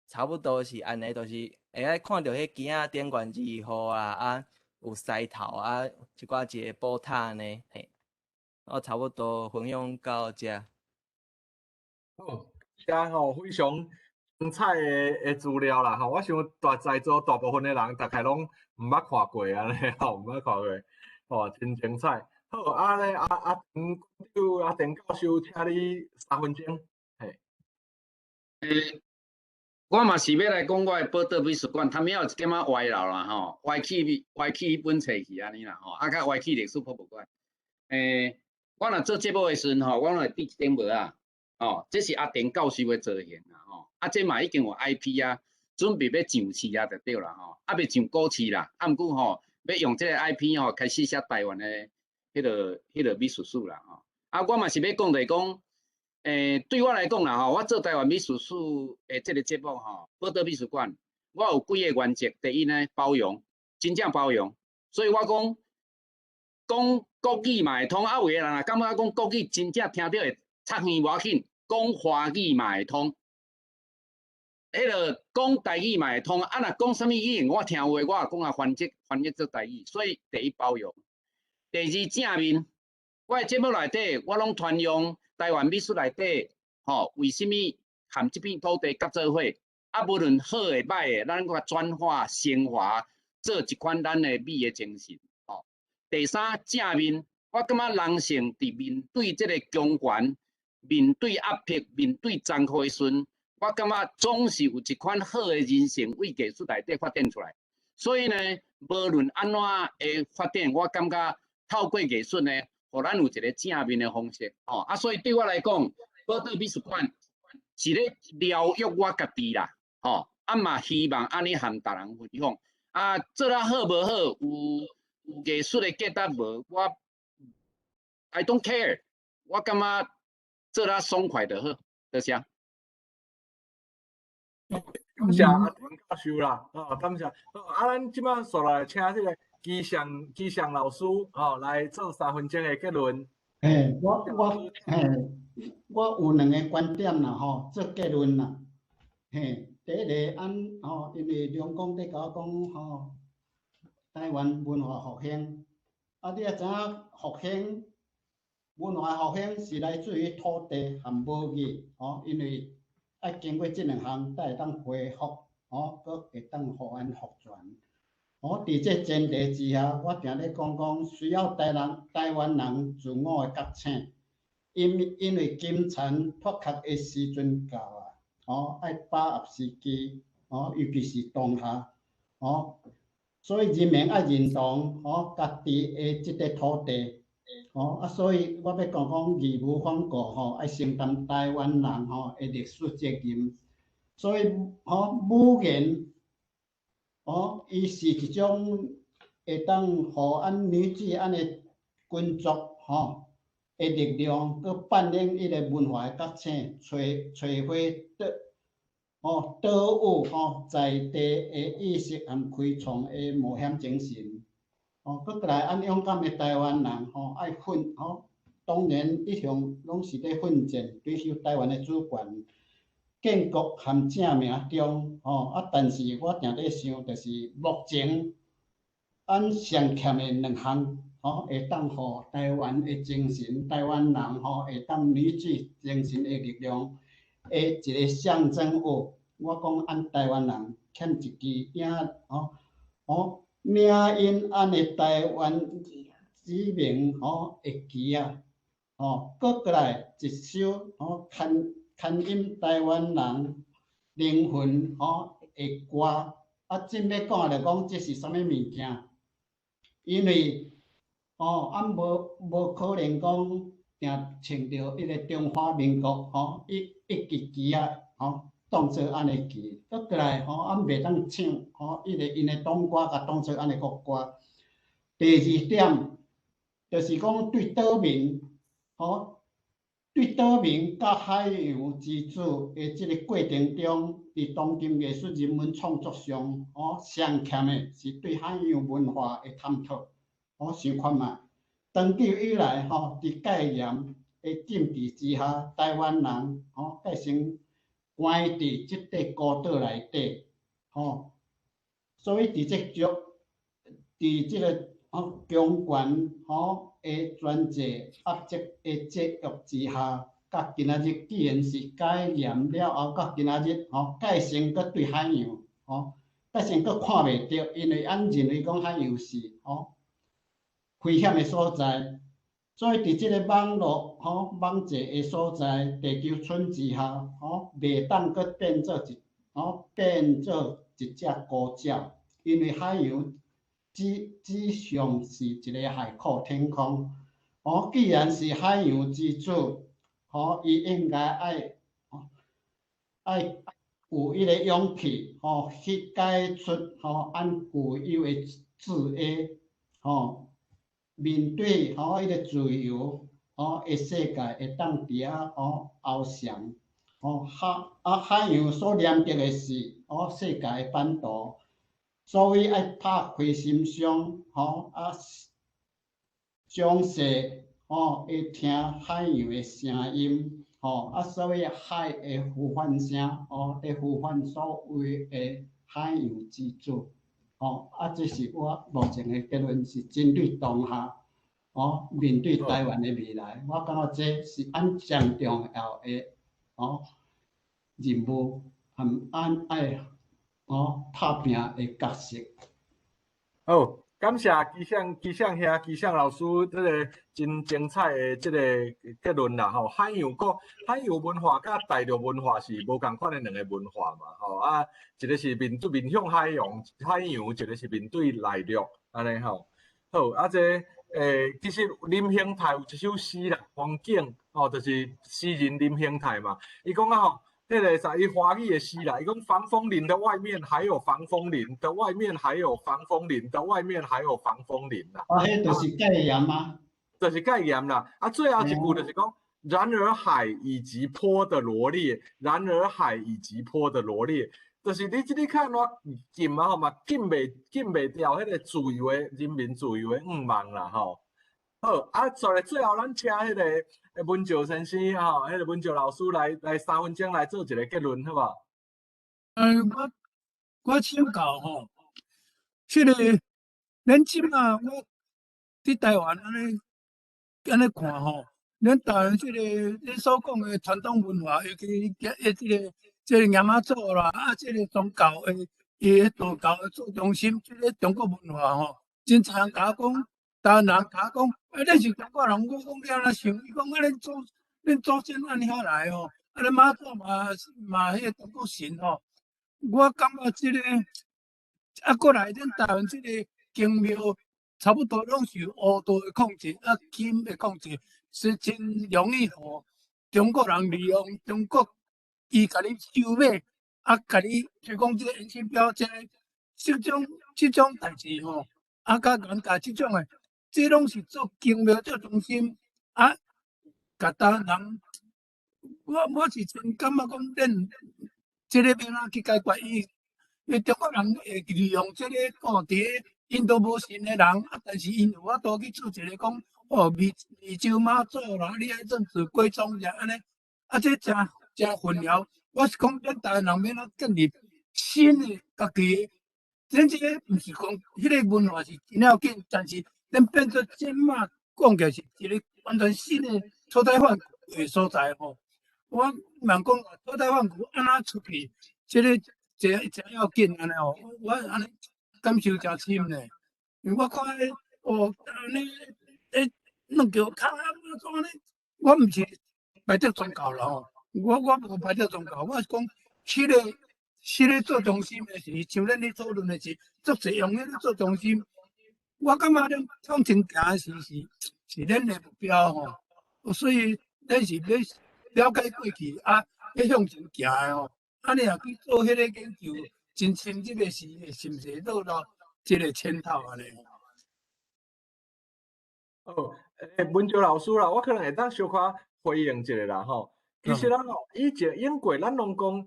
差不多是按呢，就是會使看著彼旗仔頂懸二號啊，啊，有獅頭啊，一寡一個寶塔按呢，嘿，我差不多分享到遮。好，遮吼非常精彩的資料啦，吼，我想大在座大部分的人大概攏毋捌看過按呢，吼，毋捌看過，吼，真精彩。好，啊咧，阿陳長阿陳教授，請你三分鐘。嘿。我嘛是欲來講我的寶島美術館，他們有一點仔歪樓啦吼，歪去彼本冊去按呢啦吼，啊較歪去歷史博物館。我若做節目的時陣吼，我攏會佇一頂帽仔，哦，這是阿田教授的造型啦吼，啊這嘛已經有 IP 啊，準備欲上市啊就對啦吼，啊未上股市啦，啊毋過吼，欲用這個 IP 吼，開始寫台灣的彼個美術史啦吼，啊我嘛是欲講就是講，對我來講啦吼，我做台灣美術史的這個節目吼，寶島美術館，我有幾個原則。第一呢，包容，真正包容。所以我講講國語嘛會通，啊有的人若感覺講國語真正聽著會插耳無要緊，講華語嘛會通，彼個講台語嘛會通。啊若講啥物語言我聽有的，我也講啊翻譯做台語。所以第一包容，第二正面。我的節目內底，我攏傳揚台灣美術內底，吼，為啥物和這片土地結做伙？啊，無論好的、歹的，咱閣轉化、升華，做一款咱的美的精神。吼，第三，正面，我感覺人性佇面對這個強權、面對壓迫、面對殘酷的時陣，我感覺總是有一款好的人性為藝術內底發展出來。所以呢，無論按怎的發展，我感覺透過藝術呢，予咱有一個正面的方式。吼，啊，所以對我來講，寶島美術館是咧療癒我家己啦。吼，啊嘛希望按呢和逐人分享。啊，做得好無好，有藝術的價值無？我 I don't care，我感覺做得爽快就好，多謝。感謝阿田教授啦，哦，感謝。啊，咱這擺紲來請這個基祥基祥老師，哦，來做3分鐘的結論。嘿，我有兩個觀點啦，吼，做結論啦。嘿，第一个按吼，因為梁公佇共我講吼，台灣文化復興，啊，你也知影復興文化復興是來自於土地和母語，吼，因為愛經過這兩項，才會當恢復，吼，閣會當予按復全。吼，佇這前提之下，我定咧講講需要台灣人自我的覺醒，因為金蠶脫殼的時陣到啊，吼，愛把握時機，吼，尤其是當下，吼，所以人民愛認同，吼，家己的這塊土地，吼，啊，所以我欲講講義無反顧，吼，愛承擔台灣人吼的歷史責任。所以，吼，語言，吼，伊是一種會當予按凝聚按的群族，吼的力量，閣扮演伊個文化的覺醒，摧摧毀島，吼島嶼吼在地的意識和開創的冒險精神。吼，閣過來按勇敢的台灣人，吼愛奮，吼，當然一向攏是咧奮戰，追求台灣的主權。建國和正名中，吼啊！但是我定咧想，就是目前按上欠的兩項，吼會當予台灣的精神、台灣人吼會當凝聚精神的力量的一個象徵物。我講按台灣人欠一支影，吼吼領引按的台灣子民吼的旗仔，吼，閣過來一首吼牽牽引台灣人靈魂吼的歌，啊，真欲講來講，這是啥物物件？因為吼，啊無可能講定穿著彼個中華民國吼一支旗仔吼當做按呢旗，閣過來吼，啊袂當唱吼，彼個𪜶的黨歌，共當做按呢國歌。第二點，就是講對島民吼。對島民佮海洋之子的這个過程中，佇當今藝術人文創作上，吼上欠的是對海洋文化的探討。我想看覓，長久以來，吼佇戒嚴的禁制之下，台灣人吼變成關佇這塊孤島內底，吼，所以佇這種佇這个吼強權吼的專制壓制的制約之下，到今仔日既然是解嚴了後，到今仔日吼界線閣對海洋吼，界線閣看袂著，因為按認為講海洋是吼危險的所在，所以佇這个網絡吼網際的所在，地球村之下吼，袂當閣變做一吼變做一隻孤鳥，因為海洋之上是一个海闊天空。吼，既然是海洋之子，吼，伊應該愛愛有彼個勇氣，吼，去解出吼按固有的制約，吼，面對吼彼個自由吼的世界，會當佇遐吼翱翔，吼海啊海洋所連結的是吼世界的版圖，所以愛拍開心胸，吼啊詳細吼會聽海洋的聲音，吼啊所以海的呼喚聲，吼佇呼喚所謂的海洋之子，吼啊這是我目前的結論，是針對當下，吼面對台灣的未來，我感覺這是按上重要的吼任務，和按愛吼拍拚的角色。好，感謝基相基相兄基相老師這个真精彩的這个結論啦吼。海洋國海洋文化佮大陸文化是無仝款的兩个文化嘛吼啊，一个是面對面向海洋海洋，一个是面對內陸按呢吼。好啊，這其實林興泰有一首詩啦，風景吼，就是詩人林興泰嘛，伊講啊吼。彼个啥，伊華語的詩啦，伊講防風林的外面還有防風林的外面還有防風林的外面還有防風林啦。啊，彼就是戒嚴啊。就是戒嚴啦。啊，最後一句就是講，然而海以及波的羅列，然而海以及波的羅列，就是你這裡看我禁啊吼嘛，禁袂掉彼个自由的人民自由的願望啦吼。好，啊，再來最後咱請彼个文石先生吼，彼个文石老師來3分鐘來做一个結論，好無？我請教吼，這个咱這馬我佇台灣按呢按呢看吼，咱台灣這个恁所講的傳統文化，尤其這个媽祖啦，啊，這个宗教的伊道教的做中心，這个中國文化吼，真濟人共我講，台灣人共我講，啊，恁是中國人，我講你按怎想？伊講啊，恁祖先按遐來吼，啊，恁媽祖嘛嘛彼个中國神吼，我感覺這個啊，過來恁台灣這个宮廟差不多攏是烏道的控制，啊，金的控制，是真容易予中國人利用中國，伊共你收買，啊，共你提供這个顏色標，這个這種代誌吼，啊，佮人家這種的。這攏是做宮廟做中心啊，共台灣人，我是真感覺講，恁這個欲按怎去解決？伊，因為中國人會利用這个哦，佇咧𪜶都無信的人，啊，但是𪜶有法度去做一个講，哦，湄洲媽祖啦，你愛認祖歸宗者按呢，啊，這誠誠混淆。我是講，咱台灣人欲按怎建立新的家己的，咱這个毋是講彼个文化是真要緊，但是。咱變做這馬講起來是一个完全新的脫胎換骨的所在吼。我問講脫胎換骨按怎出去，這个真真要緊按呢吼。我按呢感受誠深呢，因為我看哦，按呢攏叫較按呢，我毋是排斥宗教啦吼。我無排斥宗教，我是講彼个做中心的是，像咱咧討論的是，足濟用彼个做中心。我感覺咱向前行是咱的目標吼，所以咱是欲了解過去啊，欲向前行的吼。啊，你若去做彼个研究，真深入的是，是毋是落到這个淺頭按呢？哦，文石老師啦，我可能會當小可回應一下啦吼。其實咱吼以前英國咱攏講，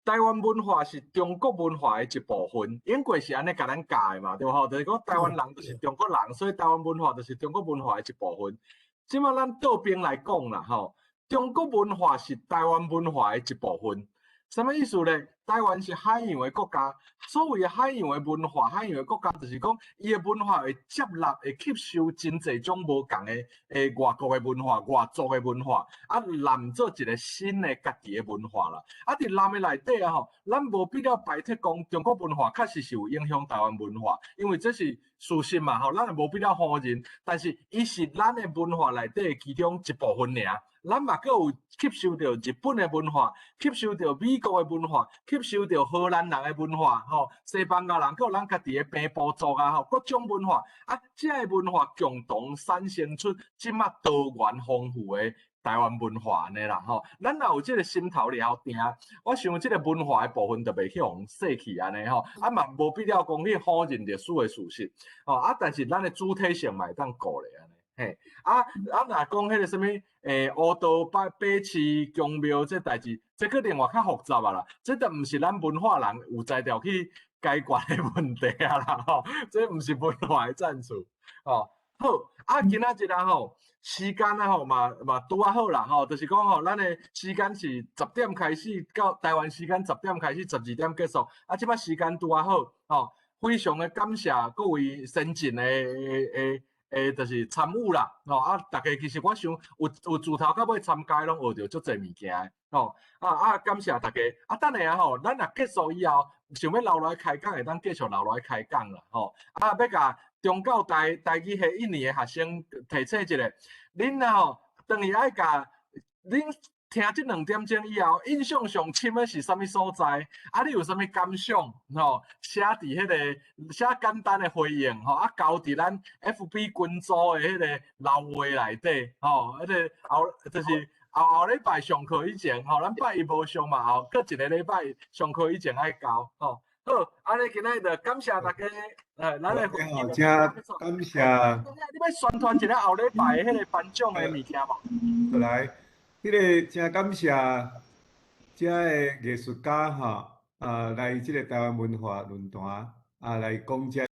台灣文化是中國文化的一部分，英國是按呢共咱教的嘛，對無吼？就是講台灣人就是中國人，所以台灣文化就是中國文化的一部分。這馬咱倒邊來講啦，吼，中國文化是台灣文化的一部分。啥物意思咧？台灣是海洋的國家，所謂的海洋的文化、海洋的國家，就是講伊的文化會接納、會吸收真濟種無仝的外國的文化、外族的文化，啊，攬做一个新的家己的文化啦。啊，佇攬的內底啊吼，咱無必要排斥講中國文化確實是有影響台灣文化，因為這是事實嘛吼，咱也無必要否認。但是伊是咱的文化內底的其中一部分爾。咱嘛閣有吸收著日本的文化，吸收著美國的文化，吸收著荷蘭人的文化，吼，西班牙人，閣有咱家己的平埔族啊，吼，各種文化，啊，這个文化共同產生出這麼多元豐富的台灣文化按呢啦，吼。咱若有這个心頭了定，我想這个文化的部分就袂去予洗去按呢吼，啊嘛無必要講去否認歷史的事實，吼，啊，但是咱的主體性嘛會當顧咧按呢。嘿，啊啊！若講彼个啥物，烏道擺擺市宮廟這代誌，這閣另外較複雜啊啦，這都毋是咱文化人有才調去解決的問題啊啦吼，這毋是文化的戰術，吼。好，啊，今仔日啊吼，時間啊吼嘛嘛拄仔好啦吼，就是講吼，咱的時間是十點開始，到台灣時間十點開始，12點結束。啊，這擺時間拄仔好，吼，非常的感謝各位先進的。的，就是參與啦，吼啊！逐家其實我想有自頭到尾參加，攏學著足濟物件的，吼啊啊！感謝大家。啊，等下吼，咱若結束以後，想欲留落來開講，會當繼續留落來開講啦，吼啊！欲共中教台台語系一年的學生提醒一下，恁啊吼，轉去愛共恁聽這2點鐘以後，印象上深的是啥物所在？啊，你有啥物感想？吼，寫佇彼個寫簡單的回應，吼，啊，交佇咱 FB 群組的彼個留話內底，吼，彼個後就是後後禮拜上課以前，吼，咱拜一無上嘛，後閣一個禮拜上課以前愛交，吼。好，按呢今仔日就感謝大家，咱的會議真感謝。你欲宣傳一下後禮拜的彼個頒獎的物件無？來。彼個真感謝遮的藝術家吼，啊，來這个台灣文化論壇啊，來講這。